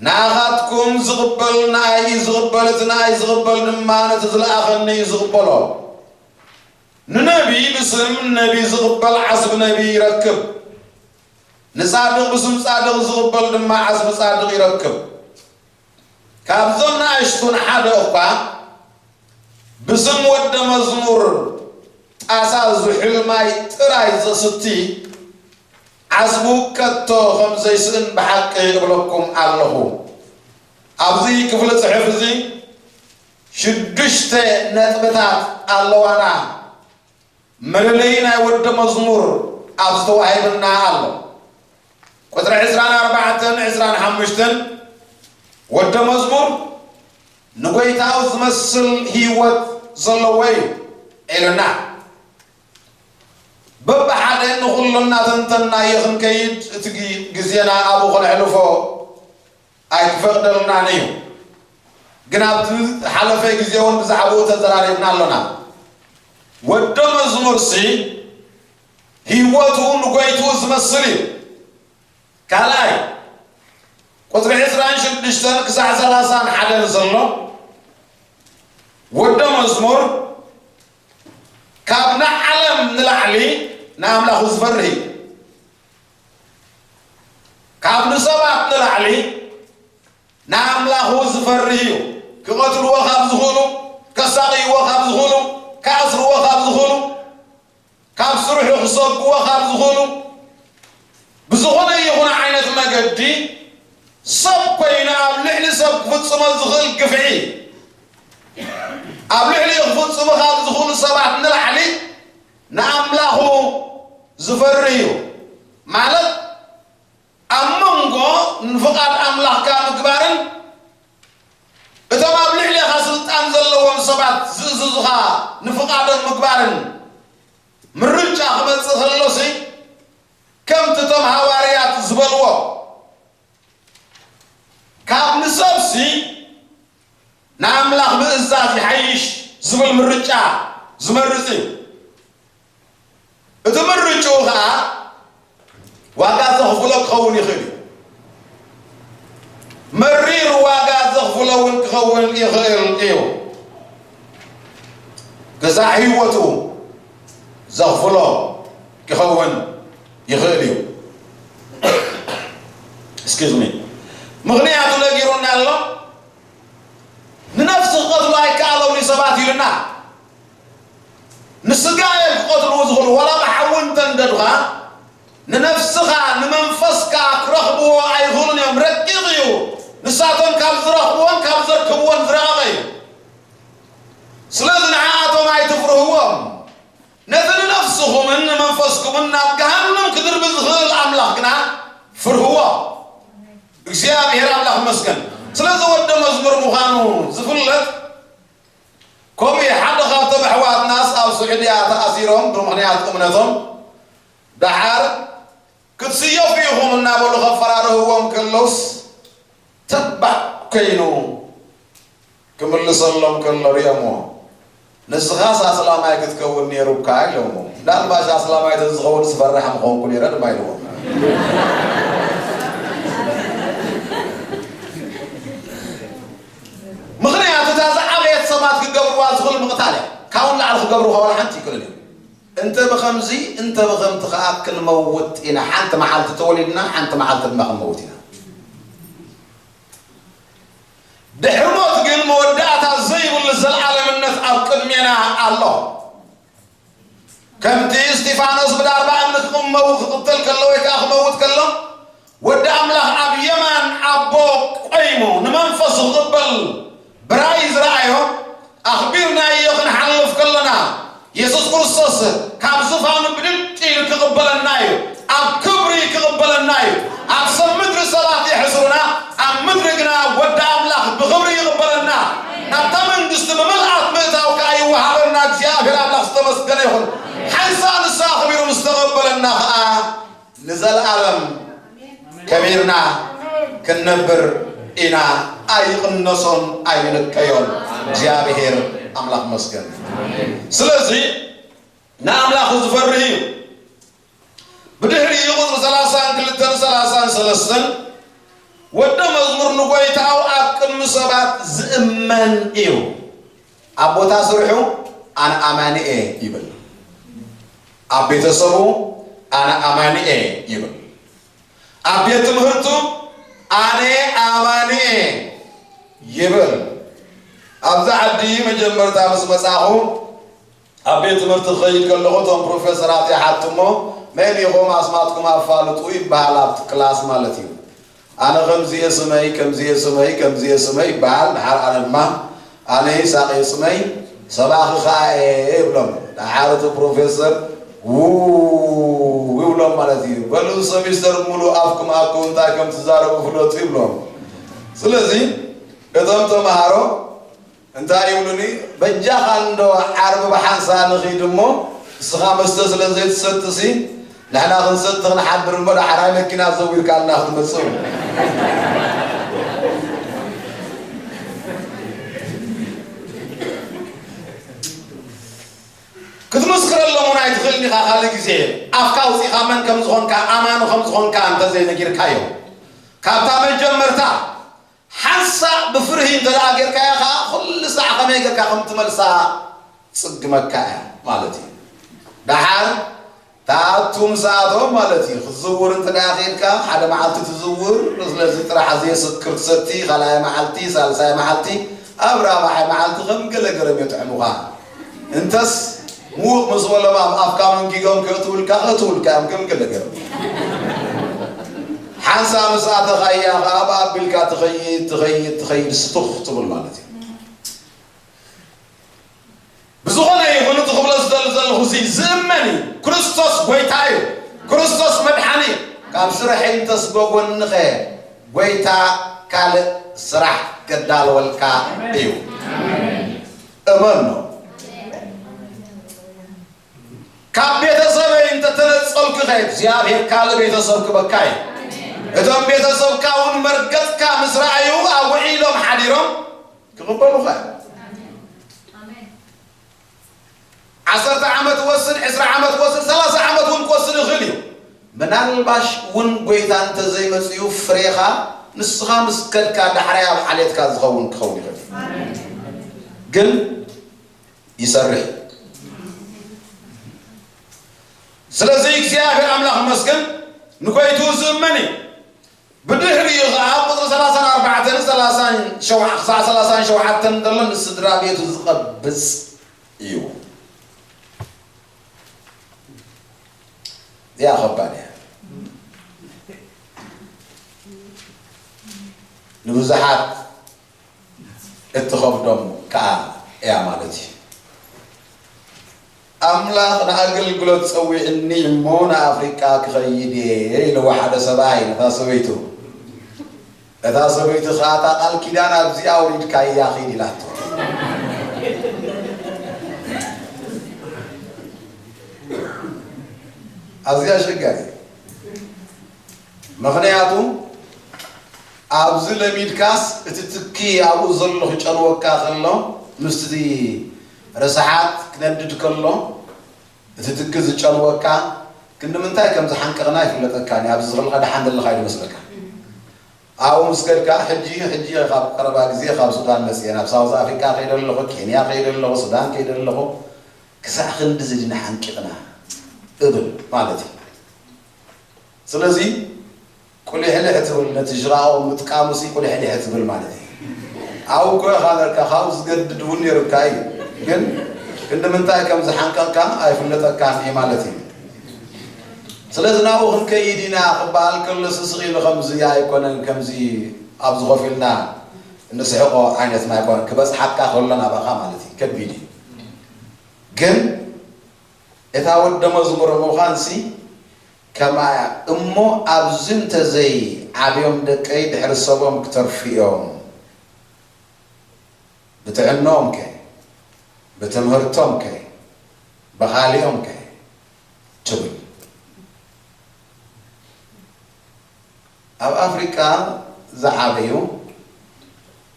ንኣኻትኩም ዝቕበል ንኣይ እዩ ዝቕበል፣ እቲ ንኣይ ዝቕበል ድማ ነቲ ዝለኣኸኒ እዩ ዝቕበሎ። ንነቢይ ብስም ነቢይ ዝቕበል ዓስቢ ነቢይ ይረክብ። ንጻድቕ ብስም ጻድቕ ዝቕበል ድማ ዓስቢ ጻድቕ ይረክብ። ካብዞም ንኣሽቱ ንሓደ እኳ ብስም ወደ መዝሙር ጣሳ ዝሑል ማይ ጥራይ ዘስቲ ዓስቡ ከቶ ከም ዘይስእን ብሓቂ እብለኩም ኣለኹ። ኣብዚ ክፍሊ ጽሑፍ እዚ ሽዱሽተ ነጥብታት ኣለዋና። መለለዪ ናይ ወደ መዝሙር ኣብዚ ተዋሂብና ኣሎ። ቁጽሪ ዕስራን ኣርባዕተን ዕስራን ሓሙሽተን ወደ መዝሙር ንጎይታኡ ዝመስል ህይወት ዘለዎ እዩ ኢሉና። በብሓደ ንኹሉ እናተንተናዮ ክንከይድ እቲ ግ-፣ ግዜና ኣብኡ ከነሕልፎ ኣይክፈቕደልናን እዩ። ግን ኣብቲ ዝሓለፈ ግዜ እውን ብዛዕባኡ ተዘራሪብና ኣሎና። ወደ መዝሙርሲ ህይወቱ ንጎይትኡ ዝመስል እዩ። ካልኣይ፣ ቁጽሪ ዕስራን ሽዱሽተን ክሳዕ ሰላሳን ሓደን ዘሎ ወደ መዝሙር ካብ ንዓለም ንላዕሊ ንኣምላኹ ዝፈርህ እዩ። ካብ ንሰባት ንላዕሊ ንኣምላኹ ዝፈርህ እዩ። ክቐትልዎ ካብ ዝኽእሉ፣ ከሳቕይዎ ካብ ዝኽእሉ፣ ክኣስርዎ ካብ ዝኽእሉ፣ ካብ ስርሑ ክሰጉዎ ካብ ዝኽእሉ፣ ብዝኾነ ይኹን ዓይነት መገዲ ሰብ ኮይኑ ኣብ ልዕሊ ሰብ ክፍጽሞ ዝኽእል ግፍዒ፣ ኣብ ልዕሊኡ ክፍጽሙ ካብ ዝኽእሉ ሰባት ንላዕሊ ንኣምላኹ ዝፈርህ እዩ። ማለት ኣብ መንጎ ንፍቓድ ኣምላኽካ ምግባርን እቶም ኣብ ልዕሌኻ ስልጣን ዘለዎም ሰባት ዝእዝዙኻ ንፍቓዶም ምግባርን ምርጫ ክመጽእ ከሎሲ፣ ከምቲ እቶም ሃዋርያት ዝበልዎ፣ ካብ ንሰብሲ ንኣምላኽ ምእዛዝ ይሓይሽ ዝብል ምርጫ ዝመርጽ እዩ። እቲ ምርጭኡ ኸኣ ዋጋ ዘኽፍሎ ክኸውን ይኽእል እዩ። መሪር ዋጋ ዘኽፍሎ እውን ክኸውን ይኽእል እዩ። ገዛእ ህይወቱ ዘኽፍሎ ክኸውን ይኽእል እዩ። Excuse me። ምኽንያቱ ነጊሩና ኣሎ። ንነፍሲ ክቐትሉ ኣይከኣሎም እዩ ሰባት ኢሉና። ንስጋ እዮም ክቐትልዎ ዝኽእሉ፣ ዋላ ብሓዊ እንተንደዱኻ፣ ንነፍስኻ፣ ንመንፈስካ ክረኽብዎ ኣይኽእሉን እዮም። ረቂቕ እዩ። ንሳቶም ካብ ዝረኽብዎን ካብ ዘርክብዎን ዝረቐቐ እዩ። ስለዚ ንዓኣቶም ኣይትፍርህዎም። ነቲ ንነፍስኹምን ንመንፈስኩምን ናብ ገሃነም ክድርቢ ዝኽእል ኣምላኽ ግና ፍርህዎ። እግዚኣብሔር ኣምላኽ ይመስገን። ስለዚ ወደ መዝሙር ምዃኑ ዝፍለጥ፣ ከምኡ ሓደ ካብቶም ኣሕዋትናስ ኣብ ስዑድያ ተኣሲሮም ብምኽንያት እምነቶም፣ ደሓር ክትስየፉ ኢኹም እናበሉ ከፈራርህዎም ከለውስ፣ ተባዕ ኮይኑ ክምልሰሎም ከሎ ሪኦምዎ። "ንስኻስ ኣስላማይ ክትከውን ነይሩካ" ኢሎምዎ። "ምናልባሽ ኣስላማይ ተዝኸውን ዝፈርሕ ምኾንኩ ነይረ" ድማ ኢልዎም። ምኽንያቱ እታ ዝዓበየት ሰባት ክገብርዋ ዝኽእሉ ምቕታል እያ። ካብኡ ንላዕሊ ክገብርዋ ዋላ ሓንቲ ይክእልን እዮም። እንተ ብኸምዚ እንተ ብኸምቲ ኸኣ ክንመውት ኢና። ሓንቲ መዓልቲ ተወሊድና፣ ሓንቲ መዓልቲ ድማ ክንመውት ኢና። ድሕሪ ሞት ግን መወዳእታ ዘይብሉ ዘለዓለምነት ኣብ ቅድሜና ኣሎ። ከምቲ እስጢፋኖስ ብዳርባ እምኒ ክቕመው ክቕተል ከሎ ወይ ከኣ ክመውት ከሎ፣ ወዲ ኣምላኽ ኣብ የማን ኣቦ ቆይሙ ንመንፈሱ ክቕበል ብራእይ ዝረኣዮ፣ ኣኽቢርናዮ ክንሓልፍ ከለና፣ የሱስ ክርስቶስ ካብ ዝፋኑ ብድድ ኢሉ ክቕበለና እዩ። ኣብ ክብሪ ክቕበለና እዩ። ኣብ ሰብ ምድሪ ሰባት የሕስሩና፣ ኣብ ምድሪ ግና ወዲ ኣምላኽ ብኽብሪ ይቕበለና። ናብታ መንግስቲ ብምልኣት ምእታው ከኣ ይወሃበና። እግዚኣብሔር ኣምላኽ ዝተመስገነ ይኹን። ሓንሳእ ንሱ ኣኽቢሩ ምስ ተቐበለና ኸኣ ንዘለኣለም ከቢርና ክንነብር ኢና። ኣይቕነሶን ኣይንንከዮን። እግዚኣብሔር ኣምላኽ መስገን። ስለዚ ንኣምላኹ ዝፈርህ እዩ። ብድሕሪኡ ቁጽሪ ሰላሳን ክልተን ሰላሳን ሰለስተን ወደ መዝሙር ንጎይታኡ ኣብ ቅድሚ ሰባት ዝእመን እዩ። ኣብ ቦታ ስርሑ ኣነ ኣማኒ እየ ይብል። ኣብ ቤተሰቡ ኣነ ኣማኒ እየ ይብል። ኣብ ቤት ትምህርቱ ኣነ ኣማኒ እየ ይብል። ኣብዚ ዓዲ መጀመርታ ምስ መጻኹ ኣብ ቤት ትምህርቲ ክኸይድ ከለኹ እቶም ፕሮፌሰራት ይሓቱ እሞ መን ኢኹም ኣስማትኩም ኣፋልጡ ይበሃል ኣብቲ ክላስ ማለት እዩ። ኣነ ከምዚ እየ ስመይ ከምዚ እየ ስመይ ከምዚ እየ ስመይ ይበሃል። ደሓር ኣነ ድማ ኣነ ይስሐቅ እየ ስመይ ሰባኺ ኸኣ እየ ይብሎም። ደሓር እቲ ፕሮፌሰር ውው ይብሎም ማለት እዩ። በሉ ሰሚስተር ሙሉእ ኣፍኩም ኣኩ እንታይ ከም ትዛረቡ ፍለጡ ይብሎም። ስለዚ እቶም ተምሃሮ እንታይ ይብሉኒ፣ በጃኻ እንዶ ዓርቢ ብሓንሳ ንኺድ እሞ ንስኻ መስተ ስለ ዘይትሰትሲ ንሕና ክንሰቲ ክንሓድር እሞ ዳሕራይ መኪና ዘዊርካልና ክትመጽእ። ክትምስክረሎም እውን ኣይትኽእልን ኢኻ። ካልእ ግዜ ኣፍካ ኣውፂእኻ መን ከም ዝኾንካ ኣማኒ ከም ዝኾንካ እንተዘይነጊርካዮም ካብታ መጀመርታ ሓንሳእ ብፍርሂ እንተ ደኣ ጌርካያ ኸዓ ኩሉ ሳዕ ከመይ ጌርካ ከም ትመልሳ ትጽግመካ እያ ማለት እዩ። ደሓር ትኣቱ ምስኣቶም ማለት እዩ። ክትዝውር እንተ ደኣ ኬድካ ሓደ መዓልቲ ትዝውር፣ ስለዚ ጥራሕ ዘየስክር ትሰቲ፣ ካልኣይ መዓልቲ፣ ሳልሳይ መዓልቲ፣ ኣብ ራብዓይ መዓልቲ ከም ገለ ገረም የጥዕሙኻ። እንተስ ምውቕ ምስ በሎም ኣብ ኣፍካ መንጊጎም ከእትውልካ፣ ከእትውልካ እዮም ከም ገለ ገረም። ሓንሳእ ምስ ኣተኻያ ኸዓ ኣብ ኣቢልካ ትኸይድ ትኸይድ ትኸይድ ስቱኽ ትብል ማለት እዩ። ብዝኾነ ይኹን እቲ ክብሎ ዝደሊ ዘለኹ እዚ ዝእመን እዩ። ክርስቶስ ጎይታ እዩ። ክርስቶስ መድሓኒ እዩ። ካብ ስርሐይ እንተስ በጎንኸ ጎይታ ካልእ ስራሕ ከዳልወልካ እዩ። እመኖ። ካብ ቤተሰበይ እንተተነጸልኩኸ እግዚኣብሔር ካልእ ቤተሰብ ክበካ እዩ። እቶም ቤተሰብካ እውን መርገጽካ ምስ ረኣዩ ኣብ ውዒሎም ሓዲሮም ክቕበሉኻ እዮም። ዓሰርተ ዓመት ወስድ፣ ዕስራ ዓመት ወስድ፣ ሰላሳ ዓመት እውን ክወስድ ይኽእል እዩ። ምናልባሽ እውን ጎይታ እንተዘይመፅኡ ፍሬኻ ንስኻ ምስ ከድካ ዳሕራይ ኣብ ዓሌትካ ዝኸውን ክኸውን ይኽእል እዩ። ግን ይሰርሕ እዩ። ስለዚ እግዚኣብሔር ኣምላኽ ይመስገን ንጎይትኡ ዝእመን እዩ። ብድሕሪኡ ኸዓ ቁፅሪ ሰላሳን ኣርባዕተን ሰላሳን ሸውዓተ ክሳዕ ሰላሳን ሸውዓተን ዘሎ ንስድራ ቤቱ ዝቐብጽ እዩ። እዚኣ ኸባድ እያ። ንብዙሓት እትኸብዶም ከዓ እያ ማለት እዩ። ኣምላኽ ንኣገልግሎት ጸዊዕኒ እሞ ንኣፍሪቃ ክኸይድ እየ ኢልዎ ሓደ ሰብኣይ ነታ ሰበይቱ። እታ ሰበይቲ ኸዓ እታ ቃል ኪዳን ኣብዚ ኣውሪድካያ ኺድ ኢላቶ። ኣዝያ ኣሸጋሪ። ምኽንያቱ ኣብዚ ለሚድካስ እቲ ትኪ ኣብኡ ዘሎ ክጨንወካ ከሎ ምስቲ ርስሓት ክነድድ ከሎ እቲ ትኪ ዝጨንወካ ክንዲ ምንታይ ከም ዝሓንቀቕና ኣይፍለጠካን እዩ። ኣብዚ ዝኸለኻ ደሓን ዘለኻ እዩ ዝመስለካ። ኣብኡ ምስ ከድካ ሕጂ ሕጂ ካብ ቀረባ ግዜ ካብ ሱዳን መፅየ ናብ ሳውዝ ኣፍሪካ ከይደ ኣለኹ፣ ኬንያ ከይደ ኣለኹ፣ ሱዳን ከይደ ኣለኹ ክሳዕ ክንዲ ዝድና ሓንቂቕና እብል ማለት እዩ። ስለዚ ቁሊሕልሕ ትብል ነቲ ሽቓቕ ምጥቃሙሲ ቁሊሕልሕ ትብል ማለት እዩ። ኣብኡ እኮ ኢኻ ነርካ ካብኡ ዝገድድ እውን ነይሩካ እዩ። ግን ክንዲ ምንታይ ከም ዝሓንቀቕካ ኣይፍለጠካን እዩ ማለት እዩ። ስለዚ ናብኡ ክንከይድ ኢና ክበሃል ከሎ ስስቕ ኢሉ ከምዚ ኣይኮነን ከምዚ ኣብዚ ኮፍ ኢልና እንስሕቆ ዓይነት ናይ ኮነ ክበጽሓካ ከሎ ናባኻ ማለት እዩ ከቢድ እዩ። ግን እታ ወዲ መዝሙር ምዃንሲ ከማያ እሞ ኣብዚ እንተዘይ ዓብዮም ደቀይ ድሕሪ ሰቦም ክተርፉ እዮም። ብጥዕኖም ከ ብትምህርቶም ከ ብኻሊኦም ከ ትብል። ኣብ ኣፍሪቃ ዝዓበዩ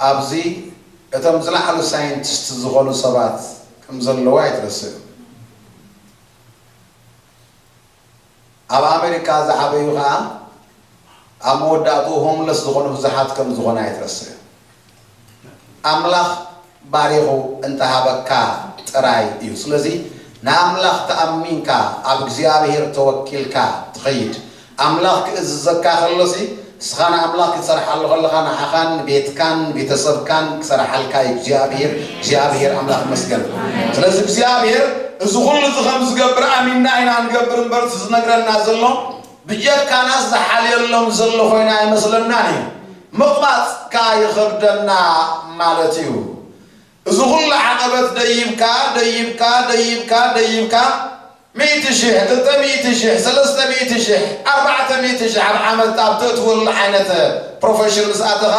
ኣብዚ እቶም ዝለዓሉ ሳይንቲስት ዝኾኑ ሰባት ከም ዘለዉ ኣይትረስዑ። ኣብ ኣሜሪካ ዝዓበዩ ከዓ ኣብ መወዳእትኡ ሆምለስ ዝኾኑ ብዙሓት ከም ዝኾነ ኣይትረስዑ። ኣምላኽ ባሪኹ እንተሃበካ ጥራይ እዩ። ስለዚ ንኣምላኽ ተኣሚንካ ኣብ እግዚኣብሔር ተወኪልካ ትኸይድ ኣምላኽ ክእዝዘካ ከሎሲ፣ ንስኻ ንኣምላኽ ክትሰርሓሉ ከለኻ፣ ንዓኻን ቤትካን ቤተሰብካን ክሰርሓልካ እዩ እግዚኣብሔር። እግዚኣብሔር ኣምላኽ ይመስገን። ስለዚ እግዚኣብሔር እዚ ኩሉ እዚ ከም ዝገብር ኣሚንና ኢና ንገብር እምበር፣ እቲ ዝነግረና ዘሎ ብጀካናስ ዝሓልየሎም ዘሎ ኮይና ኣይመስለናን እዩ። ምቕባጽ ከኣ ይኸብደና ማለት እዩ። እዚ ኩሉ ዓቐበት ደይብካ፣ ደይብካ፣ ደይብካ፣ ደይብካ፣ ሚእቲ ሽሕ፣ ክልተ ሚእቲ ሽሕ፣ ሰለስተ ሚእቲ ሽሕ፣ ኣርባዕተ ሚእቲ ሽሕ ኣብ ዓመት ኣብ ተእትወሉ ዓይነት ፕሮፌሽን ምስ ኣተኻ፣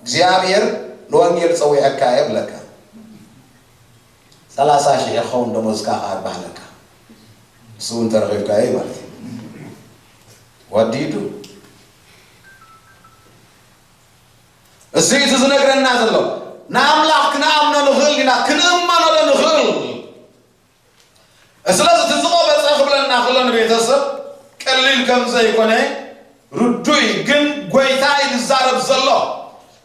እግዚኣብሔር ንወንጌል ጸዊዐካ እየ ይብለካ። ሰላሳ ሽሕ ክኸውን ደሞዝካ ከኣ ይባህለካ። ንሱ እውን ተረኺብካዮ ማለት እዩ። What do you do? እዚ እቲ ዝነግረና ዘሎ፣ ንኣምላኽ ክንኣምኖ ንኽእል ኢና፣ ክንእመኖ ዶ ንኽእል? ስለዚ እቲ ዝቐበጸ ክብለና ከሎ ንቤተሰብ ቀሊል ከም ዘይኮነ ርዱእ እዩ። ግን ጎይታ እዩ ዝዛረብ ዘሎ።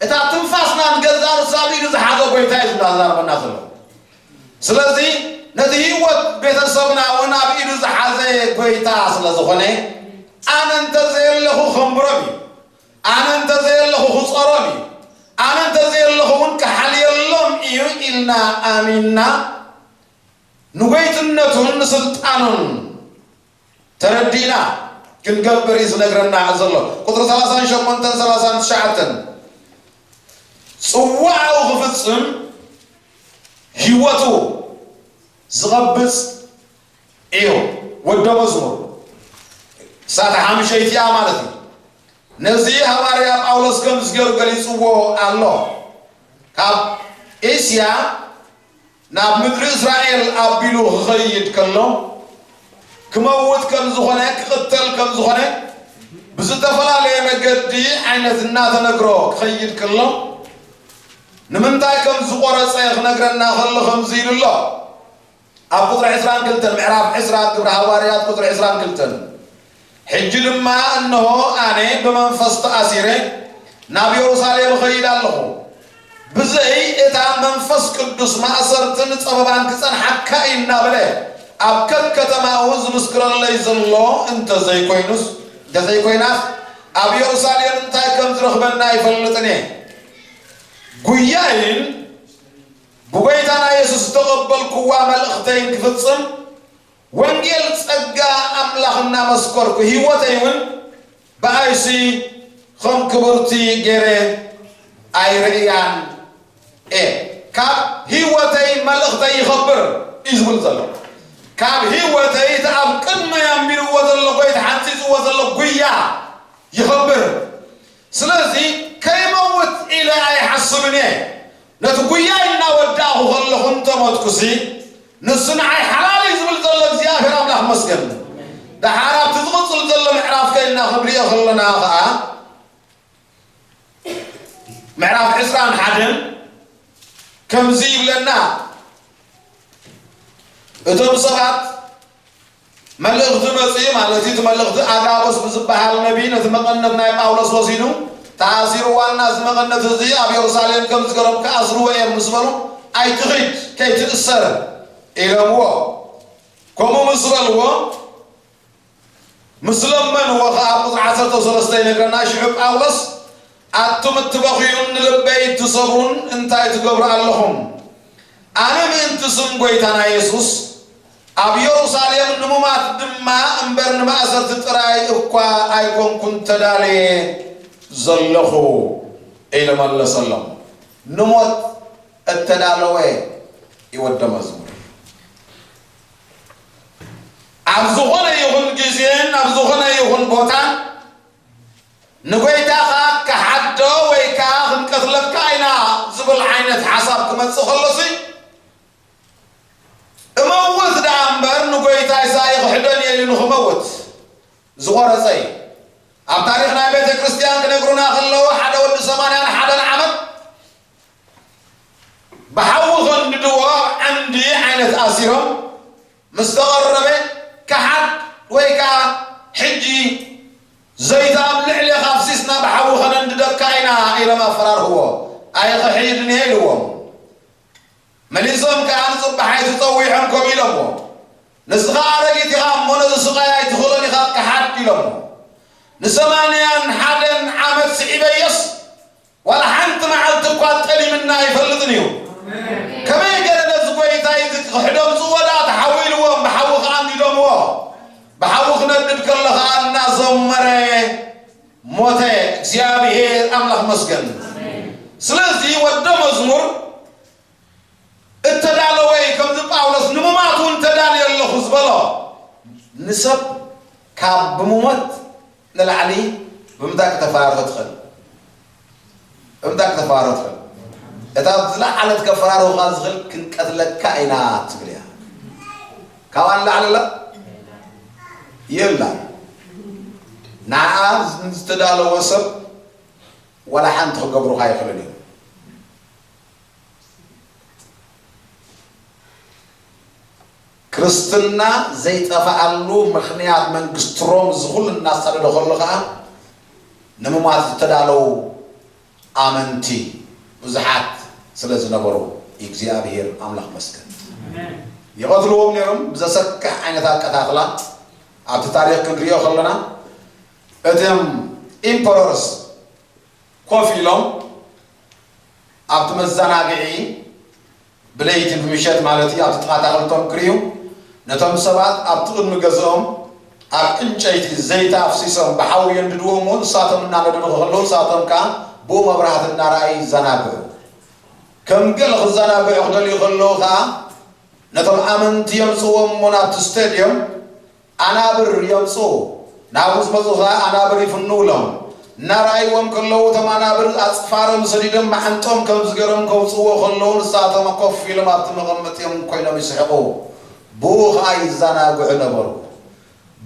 እታ ትንፋስና ንገዛ ርእሱ ኣብ ኢዱ ዝሓዘ ጎይታ እዩ ዝዛረበና ዘሎ። ስለዚ ነቲ ህይወት ቤተሰብና እውን ኣብ ኢዱ ዝሓዘ ጎይታ ስለ ዝኾነ፣ ኣነ እንተዘየለኹ ከንብሮም እዩ፣ ኣነ እንተዘየለኹ ክጸሮም እዩ፣ ኣነ እንተዘየለኹ እውን ክሓልየሎም እዩ ኢልና ኣሚንና፣ ንጎይትነቱን ንስልጣኑን ተረዲእና ክንገብር እዩ ዝነግረና ዘሎ። ቁጽሪ ሰላሳን ሸሞንተን ሰላሳን ትሽዓተን፣ ጽዋኡ ክፍጽም ህይወቱ ዝቐብጽ እዩ። ወደ መዝሙር እሳተ ሓምሸይቲ እያ ማለት እዩ። ነዚ ሃዋርያ ጳውሎስ ከም ዝገሩ ገሊጽዎ ኣሎ። ካብ ኤስያ ናብ ምድሪ እስራኤል ኣቢሉ ክኸይድ ከሎ፣ ክመውት ከም ዝኾነ፣ ክቕተል ከም ዝኾነ፣ ብዝተፈላለየ መገዲ ዓይነት እናተነግሮ ክኸይድ ከሎ፣ ንምንታይ ከም ዝቖረጸ ክነግረና ከሎ ከምዚ ኢሉ ኣሎ። ኣብ ቁጽሪ ዕስራን ክልተን፣ ምዕራፍ ዕስራ ግብሪ ሃዋርያት ቁጽሪ ዕስራን ክልተን፣ ሕጂ ድማ እንሆ ኣነ ብመንፈስ ተኣሲረ ናብ የሩሳሌም እኸይድ ኣለኹ፣ ብዘይ እታ መንፈስ ቅዱስ ማእሰርትን ጸበባን ክጸንሓካ እዩ እናበለ ኣብ ከከተማኡ ዝምስክረለይ ዘሎ እንተዘይኮይኑስ፣ እንተዘይኮይናስ፣ ኣብ የሩሳሌም እንታይ ከም ዝረኽበና ኣይፈልጥን እየ። ጉያይን ብጎይታና የሱስ ዝተቐበልኩዋ መልእኽተይን ክፍጽም፣ ወንጌል ጸጋ ኣምላኽ እናመስከርኩ፣ ህይወተይ እውን ብኣይሲ ከም ክብርቲ ገይረ ኣይርእያን እየ። ካብ ህይወተይ መልእኽተይ ይኸብር እዩ ዝብል ዘሎ። ካብ ህይወተይ እቲ ኣብ ቅድመይ ኣንቢርዎ ዘሎ፣ ጎይታ ሓንጺጽዎ ዘሎ ጉያ ይኸብር። ስለዚ ከይመውት ኢለ ኣይሓስብን እየ። ነቲ ጉያይ እናወዳእኹ ከለኹ እንተሞትኩሲ፣ ንሱ ንዓይ ሓላል እዩ ዝብል ዘሎ እግዚኣብሔር ኣምላኽ ይመስገን። ደሓር ኣብቲ ዝቕጽል ዘሎ ምዕራፍ ከይልና ክንሪኦ ከለና ኸዓ፣ ምዕራፍ ዕስራን ሓደን ከምዚ ይብለና፣ እቶም ሰባት መልእኽቲ መጺኡ፣ ማለት እዩ፣ እቲ መልእኽቲ ኣጋቦስ ብዝበሃል ነቢይ ነቲ መቐነት ናይ ጳውሎስ ወሲዱ፣ ተኣሲሩ፣ ዋና እዚ መቐነት እዚ ኣብ የሩሳሌም ከም ዝገሮም ክኣስርዎ እዮም ምስ በሉ፣ ኣይትኺድ፣ ከይትእሰር ኢሎምዎ። ከምኡ ምስ በልዎ፣ ምስ ለመንዎ ኸዓ፣ ቁጽሪ ዓሰርተ ሰለስተ ይነግረና፣ ሽዑ ጳውሎስ ኣቱም እትበኽዩን ንልበይ እትሰብሩን እንታይ ትገብሩ ኣለኹም? ኣነ ምእንቲ ስም ጐይታና የሱስ ኣብ የሩሳሌም ንሙማት ድማ እምበር ንማእሰርቲ ጥራይ እኳ ኣይኮንኩን ተዳልየ ዘለኹ ኢሉ መለሰሎም። ንሞት እተዳለወ እዩ ወደ መዝሙር። ኣብ ዝኾነ ይኹን ግዜን ኣብ ዝኾነ ይኹን ቦታን ንጎይታኻ ክሓዶ ወይ ከኣ ክንቀትለካ ኢና ዝብል ዓይነት ሓሳብ ክመጽእ ከሎሲ፣ እመውት ደኣ እምበር ንጎይታይሳ ይኽሕደን እየ ኢሉ ንኽመውት ዝቖረጸ እዩ። ኣብ ታሪኽ ናይ ቤተ ክርስቲያን ክነግሩና ከለዉ፣ ሓደ ወዲ ሰማንያን ሓደን ዓመት ብሓዊ ከንድድዎ ኣብ ዓንዲ ዓይነት ኣሲሮም ምስ ተቐረበ፣ ከሓድ ወይ ከኣ ሕጂ ዘይቲ ኣብ ልዕሌኻ ኣፍሲስና ብሓዊ ከነንድደካ ኢና ኢሎም ኣፈራርህዎ። ኣይኽሒድን እየ ኢልዎም። መሊሶም ከኣ ንጽባሕ ኣይትጸዊዖም ኮም ኢሎምዎ። ንስኻ ኣረጊት ኢኻ እሞ ነዚ ስቓይ ኣይትኽእሎን ኢኻ ከሓድ ኢሎምዎ። ንሰማንያን ሓደን ዓመት ስዒበዮስ ዋላ ሓንቲ መዓልቲ እኳ ጠሊምና ኣይፈልጥን እዩ። ከመይ ገለ ነዚ ጐይታ እዚ ክሕዶም ዝወዳ ተሓዊልዎም ብሓዊ ከኣ ኣንዲዶምዎ። ብሓዊ ክነድድ ከሎ ከኣ እናዘመረ ሞተ። እግዚኣብሔር ኣምላኽ መስገን። ስለዚ ወደ መዝሙር እተዳለወ እዩ። ከምዚ ጳውሎስ ንምማት እውን ተዳልየ ኣለኹ ዝበሎ ንሰብ ካብ ብሙሞት ንላዕሊ ብምንታይ ክተፈራርሆ ትኽእል? ብምንታይ ክተፈራርሆ ትኽእል? እታ ዝለዓለት ከፈራርሆኻ ዝኽእል ክንቀትለካ ኢና ትብል እያ። ካብኣ ንላዕሊ ኣላ? የላ። ንዓ ዝተዳለወ ሰብ ዋላ ሓንቲ ክገብሩኻ ኣይኽእልን እዩ። ክርስትና ዘይጠፍኣሉ ምኽንያት መንግስቲ ሮም እዚ ኩሉ እናሳደደ ከሎ ከዓ ንምሟት ዝተዳለዉ ኣመንቲ ብዙሓት ስለ ዝነበሩ እግዚኣብሔር ኣምላኽ መስገን። ይቐትልዎም ነይሮም ብዘሰክሕ ዓይነት ኣቀታትላ ኣብቲ ታሪኽ ክንሪኦ ከለና እቶም ኢምፐረርስ ኮፍ ኢሎም ኣብቲ መዘናግዒ ብለይቲ ብምሸት ማለት እዩ ኣብቲ ጥቓ ኣታኽልቶም ክርእዩ ነቶም ሰባት ኣብቲ ቅድሚ ገዝኦም ኣብ ዕንጨይቲ ዘይቲ ኣፍሲሶም ብሓዊ የንድድዎም እሞ ንሳቶም እናነደዱ ከለዉ ንሳቶም ከዓ ብኡ መብራህቲ እናረኣዩ ይዘናግዑ። ከም ገለ ክዘናግዑ ክደልዩ ከለዉ ከዓ ነቶም ኣመንቲ የምፅዎም እሞ ናብቲ ስቴድዮም ኣናብር የምፅኡ። ናብኡ ዝመፁ ከዓ ኣናብር ይፍንውሎም። እናረኣይዎም ከለዉ እቶም ኣናብር ኣፅፋሮም ሰዲዶም መዓንጦም ከም ዝገሮም ከውፅዎ ከለዉ ንሳቶም ኮፍ ኢሎም ኣብቲ መቐመጢኦም ኮይኖም ይስሕቑ። ብኡ ከዓ ይዘናግዑ ነበሩ።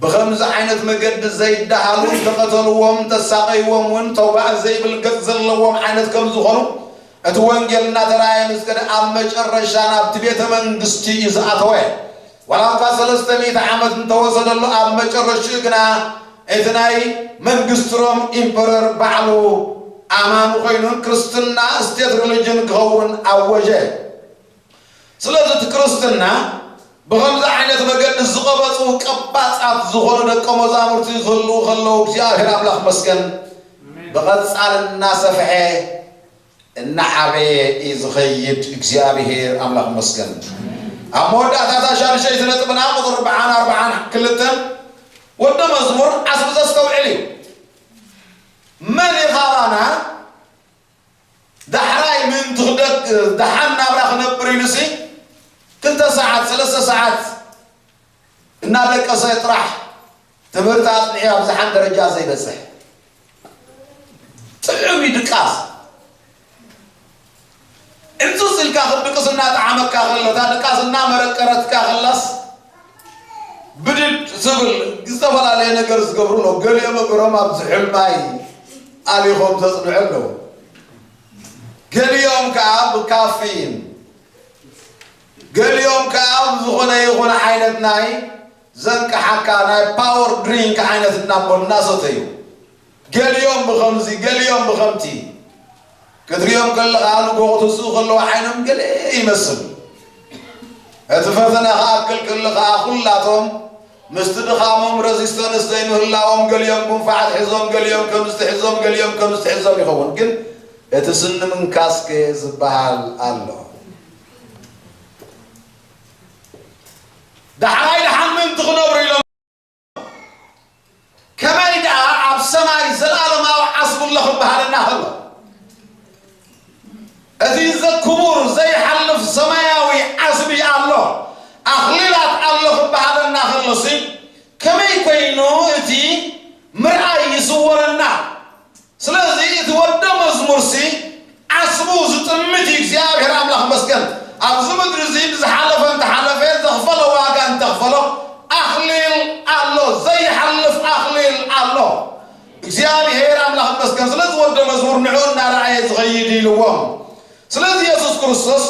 ብኸምዚ ዓይነት መገዲ ዘይደሃሉ እንተቐተልዎም እንተሳቐይዎም እውን ተውባዕ ዘይብል ገፅ ዘለዎም ዓይነት ከም ዝኾኑ እቲ ወንጌል እናተራእየ ምስ ከደ ኣብ መጨረሻ ናብቲ ቤተ መንግስቲ እዩ ዝኣተወ። ዋላ እኳ ሰለስተ ሚእቲ ዓመት እንተወሰደሉ ኣብ መጨረሽኡ ግና እቲ ናይ መንግስቲ ሮም ኢምፐረር ባዕሉ ኣማኒ ኮይኑን ክርስትና ስቴት ሪሊጅን ክኸውን ኣወጀ። ስለዚ እቲ ክርስትና ብኸምዚ ዓይነት መገዲ ዝቐበፁ ቀባፃት ዝኾኑ ደቀ መዛሙርቲ ክህልዉ ከለዉ እግዚኣብሔር ኣምላኽ መስገን ብቐፃል እናሰፍሐ እናዓበየ እዩ ዝኸይድ እግዚኣብሔር ኣምላኽ መስገን። ኣብ መወዳእታታ ሻድሸይቲ ነጥብና ቁፅሪ ኣርብዓን ኣርብዓን ክልተን ወደ መዝሙር ዓስቢ ዘስተውዕል እዩ። መን እዩ ካባና ዳሕራይ ምእንቲ ክደግ ደሓን ናብራ ክነብር ኢሉሲ ክልተ ሰዓት ሰለስተ ሰዓት እናደቀሰ ጥራሕ ትምህርቲ ኣፅኒዑ ኣብ ዝሓን ደረጃ ዘይበፅሕ ጥዑም እዩ ድቃስ። እንሱስ ኢልካ ክትድቅስ እናጠዓመካ ከሎ እታ ድቃስ እናመረቀረትካ ከላስ ብድድ ዝብል ዝተፈላለየ ነገር ዝገብሩ ኣለዉ። ገሊኦም እግሮም ኣብ ዝሑል ማይ ኣሊኾም ዘፅንዑ ኣለዉ። ገሊኦም ከዓ ብካፊን ገሊኦም ከዓ ብዝኾነ ይኹን ዓይነት ናይ ዘንቅሓካ ናይ ፓወር ድሪንክ ዓይነት እናቦ እናሰተዩ ገሊኦም ብኸምዚ ገሊኦም ብኸምቲ ክትሪኦም ከለኻ ንጎ ክትስኡ ከለዉ ዓይኖም ገለ ይመስል። እቲ ፈተና ክኣክል ከሎ ከዓ ኩላቶም ምስቲ ድኻሞም ረዚስተንስ ዘይምህላዎም ገሊኦም ጉንፋዕ ትሕዞም ገሊኦም ከምዚ ትሕዞም ገሊኦም ከምዚ ትሕዞም ይኸውን። ግን እቲ ስኒ ምንካስከ ዝበሃል ኣሎ። ዳሕራይ ደሓን ምእንቲ ክነብሩ ኢሎም ከመይ ደኣ ኣብ ሰማይ ዘለኣለማዊ ዓስቢ ኣሎ ክበሃለና ከሎ እቲ ዘክቡር ዘይሓልፍ ሰማያዊ ዓስቢ ኣሎ ኣኽሊላት ኣሎ ክበሃለና ከሎሲ ከመይ ኮይኑ እቲ ምርኣይ ይስወረና? ስለዚ እቲ ወደ መዝሙርሲ ዓስቡ ዝጥምት እዩ እግዚኣብሔር ኣምላኽ መስገን ኣብዚ ምድሪ እዚ ብዝሓለፈ እንተሓለፈ ዘኽፈሎ ዋጋ እንተኽፈሎ ኣኽሊል ኣሎ ዘይሓልፍ ኣኽሊል ኣሎ እግዚኣብሔር ኣምላኽ መስገን ስለዚ ወደ መዝሙር ንዑ እናረኣየ ዝኸይድ ኢልዎም ስለዚ የሱስ ክርስቶስ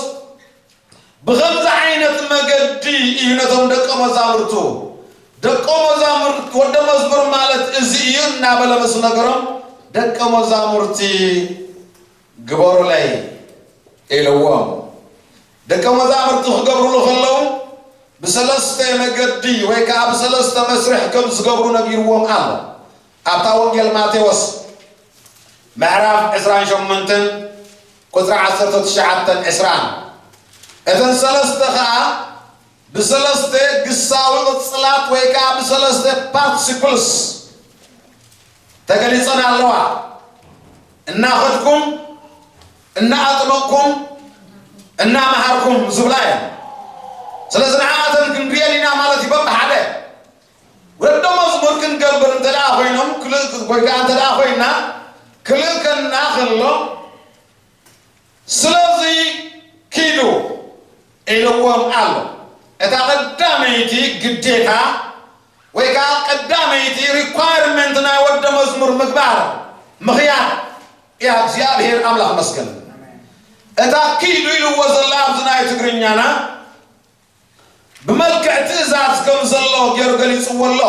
ብኸምዚ ዓይነት መገዲ እዩ ነቶም ደቀ መዛሙርቱ ደቀ መዛሙርት ወደ መዝሙር ማለት እዚ እዩ እናበለ ምስ ነገሮም ደቀ መዛሙርቲ ግበሩለይ ኢልዎም። ደቀ መዛሙርቲ ክገብሩሉ ከለዉ ብሰለስተ መገዲ ወይ ከዓ ብሰለስተ መስርሕ ከም ዝገብሩ ነጊርዎም ኣሎ። ኣብታ ወንጌል ማቴዎስ ምዕራፍ ዕስራን ሸሞንተን ቁጽሪ ዓሰርተ ትሽዓተን ዕስራን፣ እተን ሰለስተ ኸኣ ብሰለስተ ግሳዊ ቅጽላት ወይ ከኣ ብሰለስተ ፓርቲሲፕልስ ተገሊጸን ኣለዋ። እናኸድኩም፣ እናኣጥመቕኩም፣ እናመሃርኩም ዝብላ እየን። ስለዚ ንዓኣተን ክንሪኤን ኢና ማለት እዩ። በብሓደ ወደ መዝሙር ክንገብር እንተ ደኣ ኮይኖም፣ ክልእ ወይ ከኣ እንተ ደኣ ኮይና፣ ክልእከና ከሎ፣ ስለዚ ኪዱ ኢልዎም ኣሎ። እታ ቀዳመይቲ ግዴታ ወይ ከኣ ቀዳመይቲ ሪኳየርመንት ናይ ወደ መዝሙር ምግባር፣ ምኽያድ እያ። እግዚኣብሔር ኣምላኽ መስገን። እታ ኪዱ ኢልዎ ዘሎ ኣብዚ ናይ ትግርኛና ብመልክዕ ትእዛዝ ከም ዘሎ ገይሩ ገሊጽዎ ኣሎ።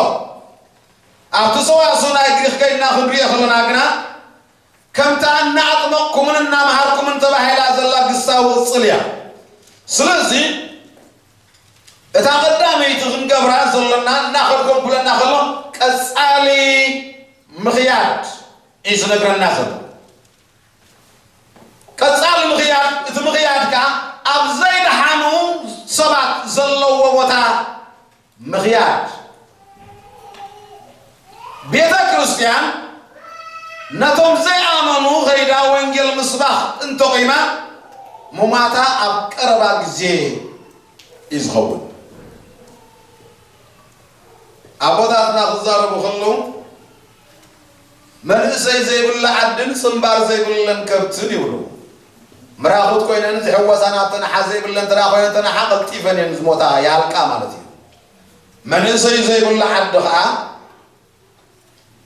ኣብቲ ሰዋስው ናይ ግሪኽ ከይድና ክንሪኦ ከለና ግና፣ ከምታ እናኣጥመቕኩምን እናመሃርኩምን ተባሂላ ዘላ ግሳዊ ቅጽል እያ። ስለዚ እታ ቀዳመይቲ ክንገብራ ዘሎና እናኸድኩም ክብለና ከሎ፣ ቀጻሊ ምኽያድ እዩ ዝነግረና ዘሎ። ቀጻሊ ምኽያድ፣ እቲ ምኽያድ ከኣ ኣብ ዘይደሓኑ ሰባት ዘለዎ ቦታ ምኽያድ። ቤተ ክርስቲያን ነቶም ዘይኣመኑ ኸይዳ ወንጌል ምስባኽ እንተቑማ፣ ሙማታ ኣብ ቀረባ ግዜ እዩ ዝኸውን። ኣቦታትና ክዛረቡ ከለዉ፣ መንእሰይ ዘይብሉ ዓድን ጽንባር ዘይብለን ከብትን ይብሉ። ምራኹት ኮይነን ዝሕወሳ ናብተን ኣሓ ዘይብለን እንተ ደኣ ኮይነን፣ እተን ኣሓ ቀልጢፈን እየን ዝሞታ፣ ይሃልቃ ማለት እዩ። መንእሰይ ዘይብሉ ዓዲ ኸኣ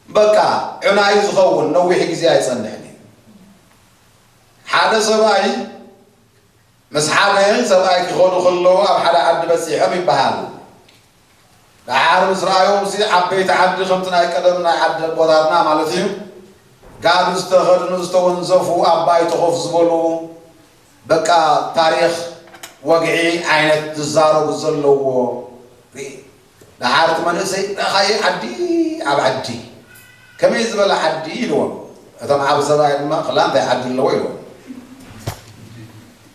በቃ ዑናይ ዝኸውን ነዊሕ ግዜ ኣይጸንሕን እዩ። ሓደ ሰብኣይ ምስ ሓደ ሰብኣይ ክኸዱ ከለዉ ኣብ ሓደ ዓዲ በጺሖም ይበሃል። ደሓር ምስ ረኣዮም፣ እዚ ዓበይቲ ዓዲ ከምቲ ናይ ቀደም ናይ ዓዲ ኣቦታትና ማለት እዩ፣ ጋቢ ዝተኸድኑ፣ ዝተወንዘፉ፣ ኣብ ባይቶ ኮፍ ዝበሉ፣ በቃ ታሪኽ ወግዒ ዓይነት ዝዛረቡ ዘለዎ ርኢ። ደሓር እቲ መንእሰይ፣ "ረኣኻዮ ዓዲ ኣብ ዓዲ፣ ከመይ ዝበለ ዓዲ?" ኢልዎም። እቶም ዓቢ ሰብኣይ ድማ፣ "ክላ እንታይ ዓዲ ኣለዎ?" ኢልዎም።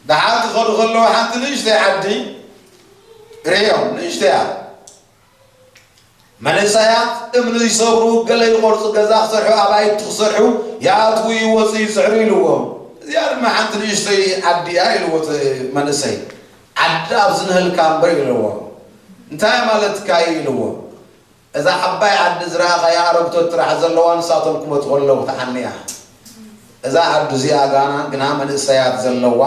ደሓር ክኸዱ ከለዉ ሓንቲ ንእሽተይ ዓዲ ርእዮም፣ ንእሽተይ እያ። መንእሰያት እምኒ ይሰብሩ፣ ገለ ይቖርጹ፣ ገዛ ክሰርሑ፣ ኣባይቲ ክሰርሑ፣ ይኣትዉ ይወጹ ይስዕሩ ኢልዎም። እዚኣ ድማ ሓንቲ ንእሽተይ ዓዲ እያ ኢልዎ እቲ መንእሰይ። ዓዲ ኣብዚ ንህልካ እምበር ኢልዎ። እንታይ ማለትካ እዩ ኢልዎ። እዛ ዓባይ ዓዲ ዝረኣኻያ ኣረግቶት ጥራሕ ዘለዋ ንሳቶም ክመጹ ከለዉ ትዓኒ እያ። እዛ ዓዲ እዚኣ ጋና ግና መንእሰያት ዘለዋ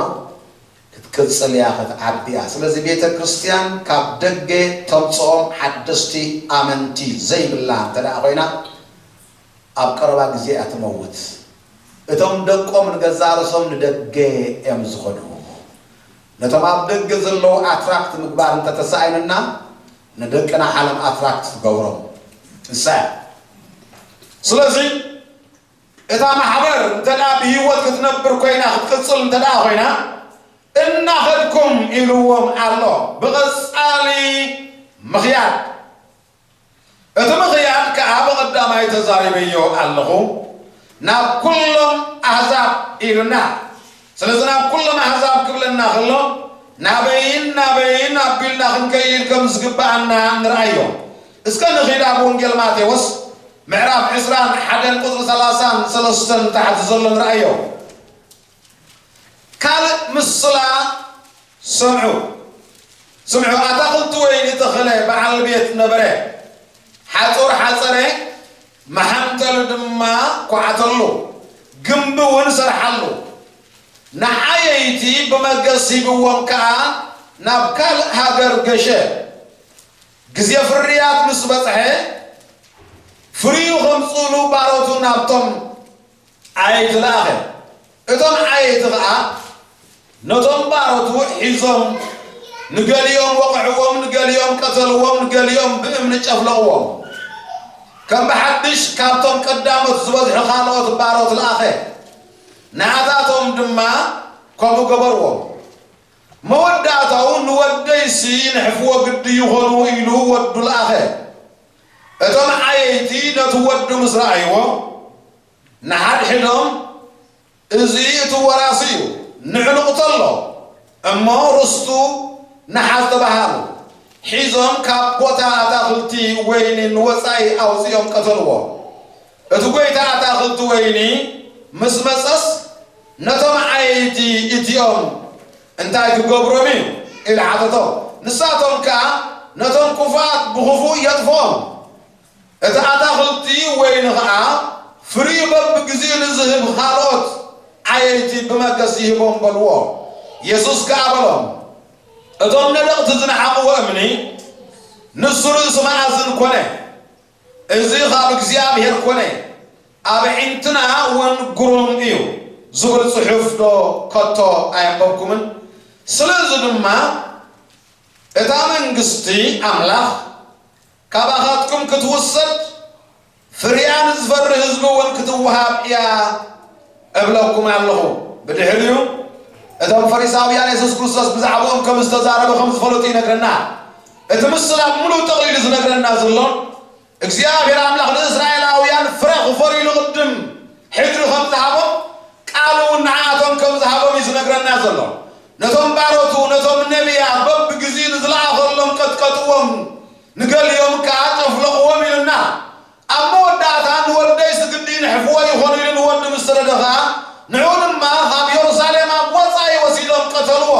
ክትቅጽል እያ፣ ክትዓቢ እያ። ስለዚ ቤተ ክርስቲያን ካብ ደገ ተምጽኦም ሓደስቲ ኣመንቲ ዘይብላ እንተ ደኣ ኮይና፣ ኣብ ቀረባ ግዜ እያ ትመውት። እቶም ደቆም ንገዛእ ርእሶም ንደገ እዮም ዝኸዱ። ነቶም ኣብ ደገ ዘለዉ ኣትራክት ምግባር እንተተሳኢኑና፣ ንደቅና ዓለም ኣትራክት ትገብሮም ንሳ እያ። ስለዚ እታ ማሕበር እንተ ደኣ ብህይወት ክትነብር ኮይና፣ ክትቅጽል እንተ ደኣ ኮይና፣ እናኸድኩም ኢልዎም ኣሎ። ብቐጻሊ ምኽያድ። እቲ ምኽያድ ከኣ ብቐዳማይ ተዛሪበዮ ኣለኹ፣ ናብ ኩሎም ኣህዛብ ኢሉና። ስለዚ ናብ ኩሎም ኣህዛብ ክብለና ከሎ፣ ናበይን ናበይን ኣቢልና ክንከይድ ከም ዝግብኣና ንርኣዮ። እስከ ንኺድ ኣብ ወንጌል ማቴዎስ ምዕራፍ ዕስራን ሓደን ቁጽሪ ሰላሳን ሰለስተን ታሕቲ ዘሎ ንርኣዮ። ካልእ ምስላ ሰምዑ። ስምዑ፣ ኣታኽልቲ ወይኒ ተኸለ፣ በዓል ቤት ነበረ። ሓጹር ሓጸረ፣ መሓንተሉ ድማ ኳዓተሉ፣ ግምቢ እውን ሰርሓሉ። ንዓየይቲ ብመገስ ሂብዎም ከኣ ናብ ካልእ ሃገር ገሸ። ግዜ ፍርያት ምስ በጽሐ፣ ፍርዩ ኸምጽኡሉ ባሮቱ ናብቶም ዓየይቲ ለኣኸ። እቶም ዓየይቲ ኸኣ ነቶም ባሮቱ ሒዞም፣ ንገሊኦም ወቕዕዎም፣ ንገሊኦም ቀተልዎም፣ ንገሊኦም ብእምኒ ጨፍለቕዎም። ከም ብሓድሽ ካብቶም ቀዳሞት ዝበዝሑ ካልኦት ባሮት ለኣኸ። ንኣታቶም ድማ ከምኡ ገበርዎም። መወዳእታኡ ንወደይሲ ንሕፍዎ ግዲ ይኾኑ ኢሉ ወዱ ለኣኸ። እቶም ዓየይቲ ነቲ ወዱ ምስ ረኣይዎ፣ ንሓድሕዶም፣ "እዚ እቲ ወራሲ እዩ፣ ንዕኡ ንቕተሎ፣ እሞ ርስቱ ንሓዝ" ተባሃሉ። ሒዞም ካብ ቦታ ኣታኽልቲ ወይኒ ንወጻኢ ኣውጺኦም ቀተልዎ። እቲ ጐይታ ኣታኽልቲ ወይኒ ምስ መጸስ፣ ነቶም ዓየይቲ እቲኦም "እንታይ ክገብሮም እዩ?" ኢሉ ሓተቶም። ንሳቶም ከኣ፣ "ነቶም ክፉኣት ብኽፉእ የጥፍኦም፣ እቲ ኣታኽልቲ ወይኒ ኸኣ ፍሪኡ በብግዜኡ ንዝህብ ኻልኦት ዓየይቲ ብመገስ ይህቦም" በልዎ። የሱስ ከኣ በሎም፣ "እቶም ነደቕቲ ዝነዓቕዎ እምኒ፣ ንሱ ርእሲ መኣዝን ኰነ፣ እዚ ኻብ እግዚኣብሄር ኰነ፣ ኣብ ኣዒንትና እውን ግሩም እዩ ዝብል ጽሑፍ ዶ ከቶ ኣየንበብኩምን? ስለዚ ድማ እታ መንግስቲ ኣምላኽ ካባኻትኩም ክትውሰድ፣ ፍሪኣ ንዝፈሪ ህዝቢ እውን ክትወሃብ እያ እብለኩም ኣለኹ።" ብድሕሪኡ እቶም ፈሪሳውያን የሱስ ክርስቶስ ብዛዕባኦም ከም ዝተዛረበ ከም ዝፈለጡ ይነግረና። እቲ ምስላ ብምሉእ ጠቕሊሉ ዝነግረና ዘሎ፣ እግዚኣብሔር ኣምላኽ ንእስራኤላውያን ፍረ ክፈርዩሉ ቅድም ሕድሪ ከም ዝሃቦም፣ ቃሉ እውን ንዓኣቶም ከም ዝሃቦም እዩ ዝነግረና ዘሎ። ነቶም ባሮቱ፣ ነቶም ነቢያት በብግዜኡ ንዝለኣኸሎም ቀጥቀጥዎም፣ ንገሊኦም ከኣ ጨፍለቕዎም ኢሉና። ኣብ መወዳእታ ንወደይስ ግዲ ንሕፍዎ ይኾኑ ኢሉ ንወዱ ምስ ሰደደ ኸኣ፣ ንዕኡ ድማ ካብ የሩሳሌም ኣብ ወጻኢ ወሲዶም ቀተልዎ።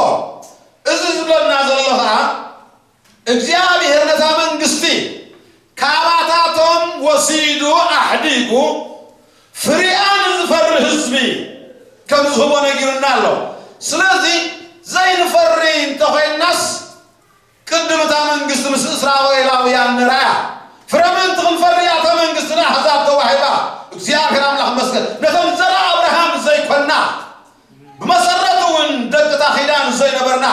እዚ ዝብለና ዘሎ ኸኣ፣ እግዚኣብሔር ነታ መንግስቲ ካባታቶም ወሲዱ ኣሕዲጉ ፍሪኣ ንዝፈሪ ህዝቢ ከም ዝህቦ ነጊሩና ኣሎ። ስለዚ ዘይንፈሪ እንተኾይንናስ ቅድም እታ መንግስቲ ምስ እስራኤላውያን ንርኣያ። ፍረ ምእንቲ ክንፈሪ እያ እታ መንግስቲ ንኣሕዛብ ተዋሂባ። እግዚኣብሔር ኣምላኽ ይመስገን። ነቶም ዘርኣ ኣብርሃም ዘይኮንና፣ ብመሰረቱ እውን ደቂ እታ ኪዳን ዘይነበርና፣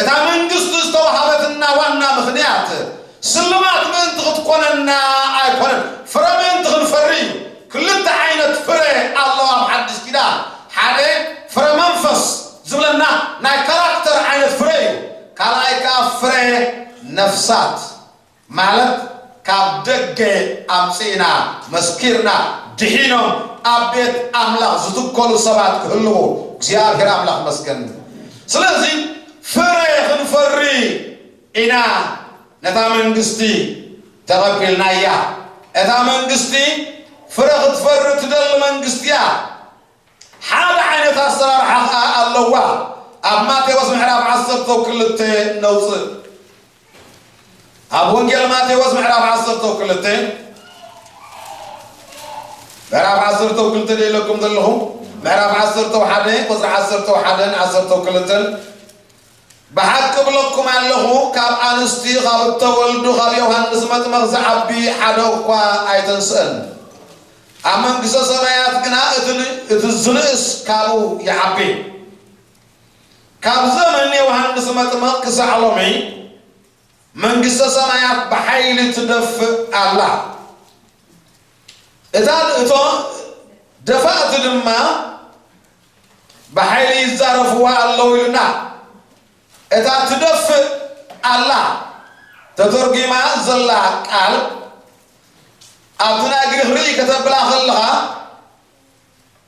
እታ መንግስቲ ዝተዋሃበትና ዋና ምኽንያት ስልማት ምእንቲ ክትኮነና ኣይኮነን፣ ፍረ ምእንቲ ክንፈሪ እዩ። ክልተ ዓይነት ፍረ ኣለዋ ኣብ ሓድሽ ኪዳን። ሓደ ፍረ መንፈስ ዝብለና ናይ ካራክተር ዓይነት ፍረ እዩ። ካልኣይ ከኣ ፍረ ነፍሳት። ማለት ካብ ደገ ኣምጺእና መስኪርና ድሒኖም ኣብ ቤት ኣምላኽ ዝትከሉ ሰባት ክህልዉ እግዚኣብሔር ኣምላኽ መስገን። ስለዚ ፍረ ክንፈሪ ኢና ነታ መንግስቲ ተቐቢልናያ። እታ መንግስቲ ፍረ ክትፈሪ ትደሊ መንግስቲ እያ። ሓደ ዓይነት ኣሰራርሓ ኸኣ ኣለዋ። ኣብ ማቴዎስ ምዕራፍ ዓሰርተ ክልተ ነውፅእ። ኣብ ወንጌል ማቴዎስ ምዕራፍ ዓሰርተ ክልተ፣ ምዕራፍ ዓሰርተ ክልተ ዶ ኢለኩም ዘለኹ? ምዕራፍ ዓሰርተ ሓደ ቁፅሪ ዓሰርተ ሓደን ዓሰርተ ክልተን፣ "ብሓቂ እብለኩም ኣለኹ፣ ካብ ኣንስቲ፣ ካብ እተወልዱ፣ ካብ ዮሃንስ መጥመቕ ዝዓቢ ሓደ እኳ ኣይተንስአን። ኣብ መንግስተ ሰማያት ግና እቲ ን-፣ እቲ ዝንእስ ካብኡ ይዓቢ።" ካብ ዘመን ዮሃንስ መጥመቕ ክሳዕ ሎሚ መንግስተ ሰማያት ብሓይሊ ትደፍእ ኣላ። እታ ንእቶ ደፋእቲ ድማ ብሓይሊ ይዛረፍዋ ኣለዉ ኢሉና። እታ ትደፍእ ኣላ ተተርጒማ ዘላ ቃል፣ ኣብቲ ናይ ግሪኽ ርእይ ከተብላ ከለኻ፣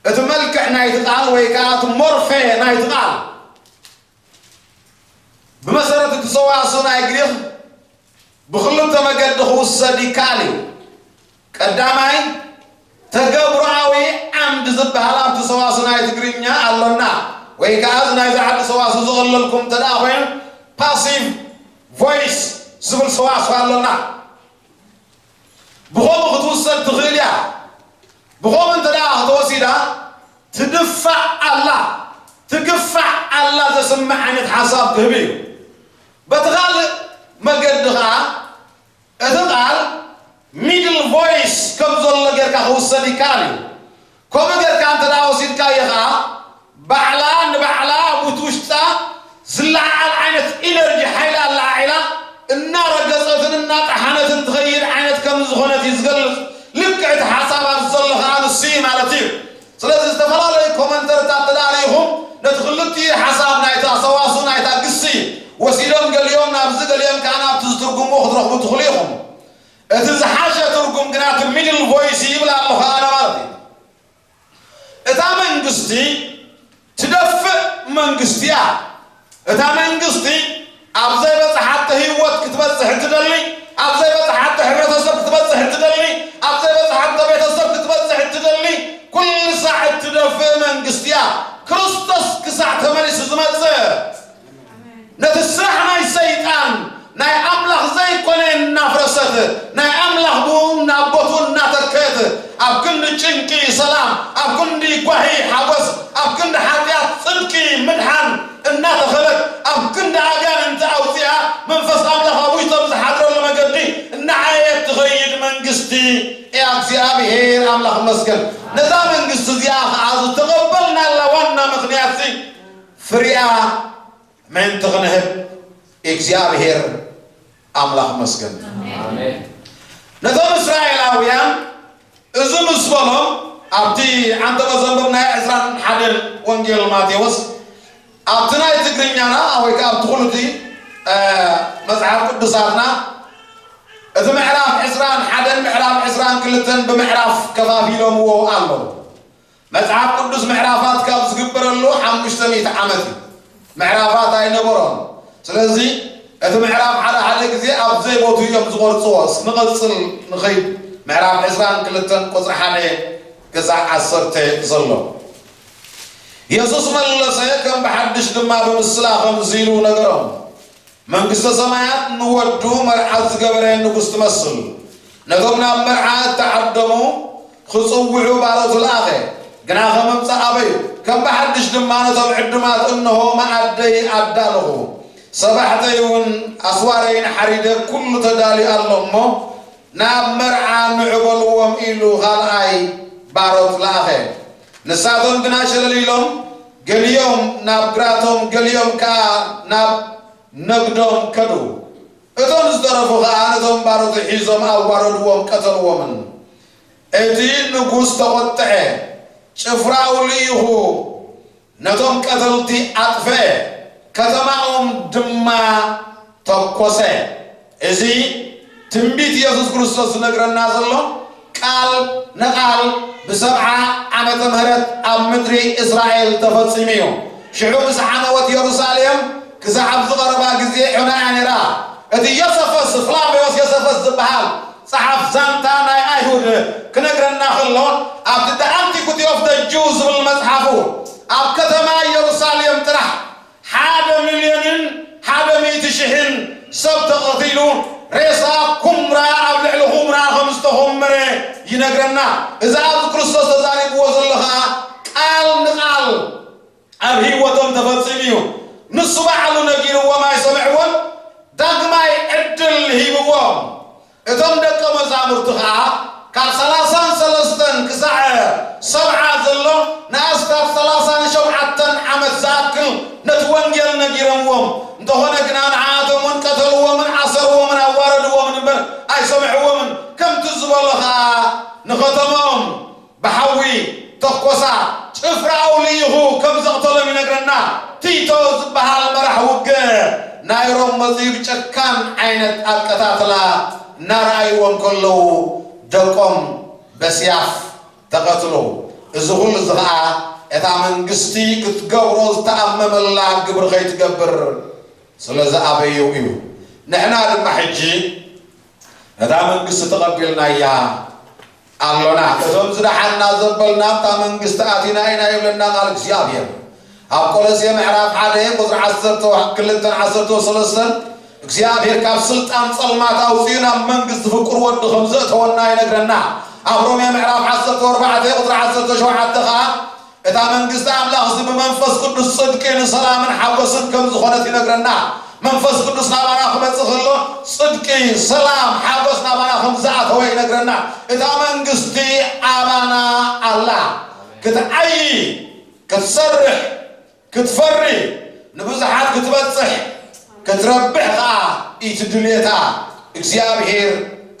እቲ መልክዕ ናይቲ ቃል ወይ ከኣ እቲ ሞርፌ ናይቲ ቃል፣ ብመሰረት እቲ ሰዋስው ናይ ግሪኽ ብኽልተ መገዲ ክውሰድ ይከኣል እዩ። ቀዳማይ፣ ተገብሮኣዊ ዓምዲ ዝበሃል ኣብቲ ሰዋስው ናይ ትግርኛ ኣሎና፣ ወይ ከኣ እዚ ናይዚ ዓዲ ሰዋስው ዘቐለልኩም እንተ ደኣ ኮይኑ፣ ፓሲቭ ቮይስ ዝብል ሰዋስው ኣሎና። ብኸምኡ ክትውሰድ ትኽእል እያ። ብኸምኡ እንተ ደኣ ተወሲዳ፣ ትድፋዕ ኣላ፣ ትግፋዕ ኣላ ዘስምዕ ዓይነት ሓሳብ ክህብ እዩ። በቲ ካልእ መገዲ ኸኣ፣ እቲ ቃል ሚድል ቮይስ ከም ዘሎ ጌርካ ክውሰድ ይከኣል እዩ። ከምኡ ጌርካ እንተ ደኣ ወሲድካዮ ኸኣ፣ ባዕላ ንባዕላ ኣብቲ ውሽጣ ዝለዓል ዓይነት ኢነርጂ፣ ሓይሊ ኣለዓዒላ እናረገጸትን እናጠሓነትን ትኸይድ ዓይነት ከም ዝኾነት እዩ ዝገልጽ። ልክዕ እቲ ሓሳብ ኣብዚ ዘሎ ኸኣ ንሱ እዩ ማለት እዩ። ስለዚ ዝተፈላለዩ ኮመንተርታት እንተ ደኣ ርኢኹም፣ ነቲ ክልቲኡ ሓሳብ ናይታ ሰዋስው ናይታ ግሲ ወሲዶም፣ ገሊኦም ናብዚ ገሊኦም ከኣ ናብቲ ዝትርጉምዎ ክትረኽቡ ትኽእሉ ኢኹም። እቲ ዝሓሸ ትርጉም ግና እቲ ሚድል ቮይስ ይብል ኣለኹ ኣነ ማለት እዩ። እታ መንግስቲ ትደፍእ መንግስቲ እያ። እታ መንግስቲ ኣብ ዘይበጽሓቶ ህይወት ክትበጽሕ እትደሊ፣ ኣብ ዘይበጽሓቶ ሕብረተሰብ ክትበጽሕ እትደሊ፣ ኣብ ዘይበጽሓቶ ቤተሰብ ክትበጽሕ እትደሊ፣ ኩሉ ሳዕ እትደፍእ መንግስቲ እያ። ክርስቶስ ክሳዕ ተመሊሱ ዝመጽእ ነቲ ስራሕ ናይ ሰይጣን ናይ ኣምላኽ ዘይኮነ እናፍረሰት ናይ ኣምላኽ ብኡ ናብ ቦትኡ እናተከየት ኣብ ክንዲ ጭንቂ ሰላም ኣብ ክንዲ ጓሂ ሓጎስ ኣብ ክንዲ ሓጢኣት ጽድቂ ምድሓን እናተኸለት ኣብ ክንዲ ኣጋንንቲ ኣውፂኣ መንፈስ ኣምላኽ ኣብይቶም ዝሓድረሉ መገዲ እናዓየት ትኸይድ መንግስቲ እያ እግዚኣብሔር ኣምላኽ መስገን ነዛ መንግስቲ እዚኣ ከዓ ዝተቐበልናላ ዋና ምክንያት ፍሪኣ ምእንቲ ክንህብ እግዚኣብሔር ኣምላኽ መስገን። ነቶም እስራኤላውያን እዚ ምስ በሎም ኣብቲ ዓንተበ ዘንበብ ናይ ዕስራን ሓደን ወንጌል ማቴዎስ ኣብቲ ናይ ትግርኛና ወይ ከዓ ኣብቲ ኩሉቲ መፅሓፍ ቅዱሳትና እቲ ምዕራፍ ዕስራን ሓደን ምዕራፍ ዕስራን ክልተን ብምዕራፍ ከፋፊሎምዎ ኣለዉ። መጽሓፍ ቅዱስ ምዕራፋት ካብ ዝግበረሉ ሓሙሽተ ሚእቲ ዓመት እዩ። ምዕራፋት ኣይነበሮን። ስለዚ እቲ ምዕራፍ ሓደ ሓደ ግዜ ኣብ ዘይቦቱ እዮም ዝቆርጽዎ። ንቐጽል ንኸይድ ምዕራፍ ዕስራን ክልተን ቁጽሪ ሓደ ክሳዕ ዓሰርተ ዘሎ። የሱስ መለሰ፣ ከም ብሓድሽ ድማ ብምስላ ከምዚ ኢሉ ነገሮም። መንግስተ ሰማያት ንወዱ መርዓ ዝገበረ ንጉስ ትመስል። ነቶም ናብ መርዓ እተዓደሙ ክጽውዑ ባሮቱ ለኣኸ። ግና ከምምጻእ ኣበዩ። ከም ብሓድሽ ድማ ነቶም ዕዱማት እንሆ መኣደይ ኣዳለኹ። ሰባሕተይ እውን ኣስዋረይን ሓሪደ ኩሉ ተዳልዩ ኣሎ እሞ ናብ መርዓ ንዑ በልዎም ኢሉ ካልኣይ ባሮት ለኣኸ። ንሳቶም ግና ሸለል ኢሎም ገሊኦም ናብ ግራቶም ገሊኦም ከኣ ናብ ነግዶም ከዱ። እቶም ዝተረፉ ኸዓ ነቶም ባሮት ሒዞም ኣዋረድዎም፣ ቀተልዎምን። እቲ ንጉስ ተቖጥዐ፣ ጭፍራኡ ልኢኹ ነቶም ቀተልቲ ኣጥፍአ፣ ከተማኦም ድማ ተኮሰ። እዚ ትንቢት የሱስ ክርስቶስ ዝነግረና ዘሎ ቃል ንቓል ብሰብዓ ዓመተ ምህረት ኣብ ምድሪ እስራኤል ተፈጺሙ እዩ። ሽዑ ምስ ዓነወት የሩሳሌም ክሳዕ ኣብ ዝቐረባ ግዜ ዑና እያ ነይራ። እቲ ዮሰፈስ ፍላቪዮስ ዮሰፈስ ዝበሃል ጸሓፍ ዛንታ ናይ ኣይሁድ ክነግረና ከሎ ኣብቲ The Antiquity of the Jews ዝብል መጽሓፉ ኣብ ከተማ የሩሳሌም ጥራሕ ሓደ ሚልዮንን ሓደ ሚእቲ ሽሕን ሰብ ተቐቲሉ ሬሳ ኩምራ ኣብ ልዕሊ ኩምራ ከም ዝተኾመረ ይነግረና። እዚ ኣብዚ ክርስቶስ ተዛሪብዎ ዘሎ ኸዓ ቃል ንቃል ኣብ ህይወቶም ተፈጺሙ እዩ። ንሱ ባዕሉ ነጊርዎም ኣይሰምዕዎን፣ ዳግማይ ዕድል ሂብዎም። እቶም ደቀ መዛሙርቲ ኸዓ ካብ ሰላሳን ሰለስተን ክሳዕ ሰብዓ ዘሎ ንኣስታት ሰላሳን ሸውዓተን ዓመት ዝኣክል ነቲ ወንጌል ነጊሮምዎም። እንተኾነ ግና ንዓኣቶም እውን ቀተልዎምን ኣሰርዎምን ኣዋረድዎምን እምበር ኣይሰምዕዎምን። ከምቲ ዝበሎ ኸዓ ንኸተምኦም ብሓዊ ተኮሳ። ጭፍራኡ ልኢኹ ከም ዘቕተሎም ይነግረና። ቲቶ ዝበሃል መራሕ ውግእ ናይ ሮም መጺኡ ብጨካን ዓይነት ኣቀታትላ እናረኣይዎም ከለዉ ደቆም በስያፍ ተቐትሉ። እዚ ኩሉ እዚ ኸዓ እታ መንግስቲ ክትገብሮ ዝተኣመመላ ግብሪ ከይትገብር ስለ ዝኣበዩ እዩ። ንሕና ድማ ሕጂ ነታ መንግስቲ ተቐቢልናያ ኣሎና። እቶም ዝደሓንና ዘበልና ኣብታ መንግስቲ ኣቲና ኢና ይብለና ቃል እግዚኣብሔር። ኣብ ቆሎሴ ምዕራፍ ሓደ ቁፅሪ ዓሰርተ ክልተን ዓሰርተ ሰለስተን እግዚኣብሔር ካብ ስልጣን ጸልማት ኣውፅኡ ናብ መንግስቲ ፍቁር ወዱ ከም ዘእተወና ይነግረና። ኣብ ሮሜ ምዕራፍ ዓሰርተ ኣርባዕተ ቁፅሪ ዓሰርተ ሸውዓተ ኸዓ እታ መንግስቲ ኣምላኽ እዚ ብመንፈስ ቅዱስ ጽድቂ ንሰላምን ሓጎስን ከም ዝኾነት ይነግረና። መንፈስ ቅዱስ ናባና ክመጽእ ከሎ ጽድቂ፣ ሰላም፣ ሓጎስ ናባና ከም ዝኣተወ ይነግረና። እታ መንግስቲ ኣባና ኣላ። ክትዓዪ፣ ክትሰርሕ፣ ክትፈሪ፣ ንብዙሓት ክትበጽሕ፣ ክትረብሕ ኸዓ እቲ ድልየታ እግዚኣብሔር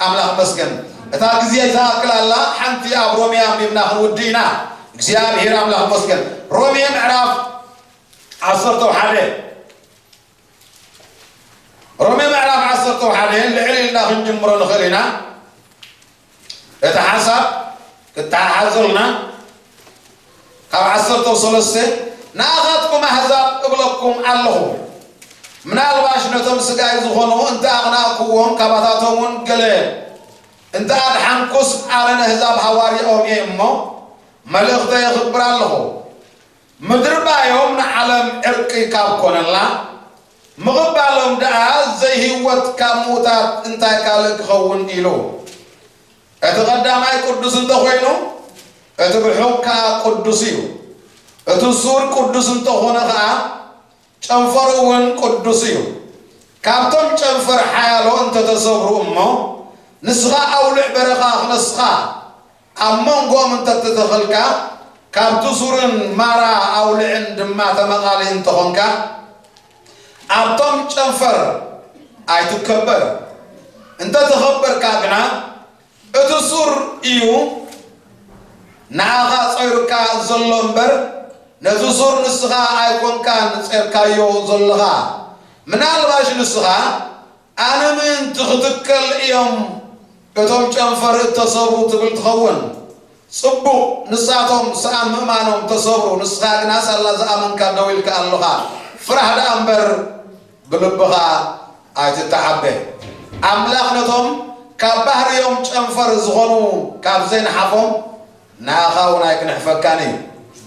ኣምላኽ መስገን። እታ ግዜ ትኣክል ኣላ። ሓንቲ ኣብ ሮሜ ኣንቢብና ክንውድእ ኢና። እግዚኣብሔር ኣምላኽ መስገን። ሮሜ ምዕራፍ ዓሰርተ ሓደ፣ ሮሜ ምዕራፍ ዓሰርተ ሓደ ልዕል ኢልና ክንጅምሮ ንኽእል ኢና። እቲ ሓሳብ ክተሓሓዘልና ካብ ዓሰርተ ሰለስተ ንኣኻትኩም ኣህዛብ እብለኩም ኣለኹ፣ ምናልባሽ ነቶም ስጋይ ዝኾኑ እንተ ኣቕናእክዎም፣ ካባታቶም እውን ገለ እንተ ኣድሓንኩስ፣ ኣነ ነህዛብ ሃዋርያኦም እየ እሞ፣ መልእኽተይ የኽብር ኣለኹ። ምድርባዮም ንዓለም ዕርቂ ካብ ኮነላ፣ ምቕባሎም ደኣ ዘይህይወት ካብ ምዉታት እንታይ ካልእ ክኸውን ኢሉ። እቲ ቐዳማይ ቅዱስ እንተኾይኑ፣ እቲ ርሑቕ ከኣ ቅዱስ እዩ። እቲ ሱር ቅዱስ እንተኾነ ኸኣ፣ ጨንፈሩ እውን ቅዱስ እዩ። ካብቶም ጨንፈር ሓያሎ እንተተሰብሩ እሞ፣ ንስኻ ኣውልዕ በረኻ ክነስኻ ኣብ መንጎኦም እንተተተኸልካ፣ ካብቲ ሱርን ማራ ኣውልዕን ድማ ተመቓሊ እንተኾንካ፣ ኣብቶም ጨንፈር ኣይትከበር። እንተተኸበርካ ግና፣ እቲ ሱር እዩ ንዓኻ ጾይሩካ ዘሎ እምበር፣ ነዚ ሱር ንስኻ ኣይኮንካን ጼርካዮ ዘለኻ። ምናልባሽ ንስኻ፣ ኣነ ምእንቲ ክትከል እዮም እቶም ጨንፈር እተሰብሩ ትብል ትኸውን። ጽቡቕ፣ ንሳቶም ሰኣን ምእማኖም ተሰብሩ፣ ንስኻ ግና ሳላ ዝኣመንካ ደው ኢልካ ኣለኻ። ፍራሕ ደኣ እምበር ብልብኻ ኣይትተዓበ። ኣምላኽ ነቶም ካብ ባህርዮም ጨንፈር ዝኾኑ ካብ ዘይንሓፎም፣ ንኣኻ እውን ኣይክንሕፈካን እዩ።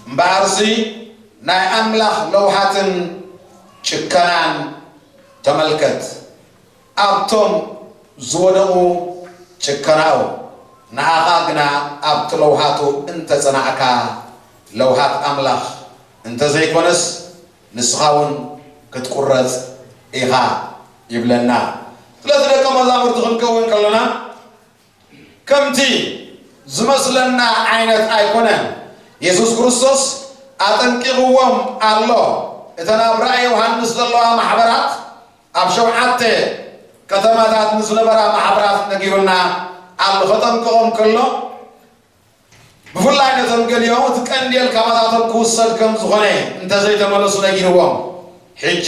እምበኣርሲ ናይ ኣምላኽ ለውሃትን ጭከናን ተመልከት። ኣብቶም ዝወደቑ ጭከናኡ፣ ንኣኻ ግና ኣብቲ ለውሃቱ እንተ ጸናዕካ፣ ለውሃት ኣምላኽ እንተ ዘይኮነስ፣ ንስኻ እውን ክትቁረጽ ኢኻ ይብለና። ስለዚ ደቀ መዛሙርቲ ክንከውን ከለና፣ ከምቲ ዝመስለና ዓይነት ኣይኮነን። የሱስ ክርስቶስ ኣጠንቂቕዎም ኣሎ። እተን ኣብ ራእይ ዮሃንስ ዘለዋ ማሕበራት፣ ኣብ ሸውዓተ ከተማታት ንዝነበራ ማሕበራት ነጊሩና ኣሎ። ከጠንቅቖም ከሎ፣ ብፍላይ ነቶም ገሊኦም እቲ ቀንዴል ካባታቶም ክውሰድ ከም ዝኾነ እንተዘይተመለሱ ነጊርዎም፣ ሕጂ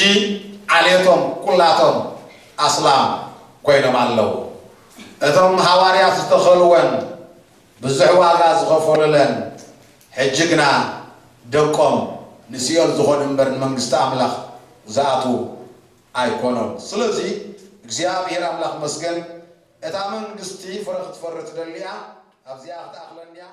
ዓሌቶም ኩላቶም ኣስላም ኮይኖም ኣለዉ። እቶም ሃዋርያት ዝተኸልወን ብዙሕ ዋጋ ዝኸፈሉለን፣ ሕጂ ግና ደቆም ንሲኦል ዝኾኑ እምበር ንመንግስቲ ኣምላኽ ዝኣትዉ ኣይኮኑን። ስለዚ እግዚኣብሔር ኣምላኽ መስገን፣ እታ መንግስቲ ፍረ ክትፈሪ ትደሊ እያ፣ ኣብዚኣ ክትኣኽለኒ እያ።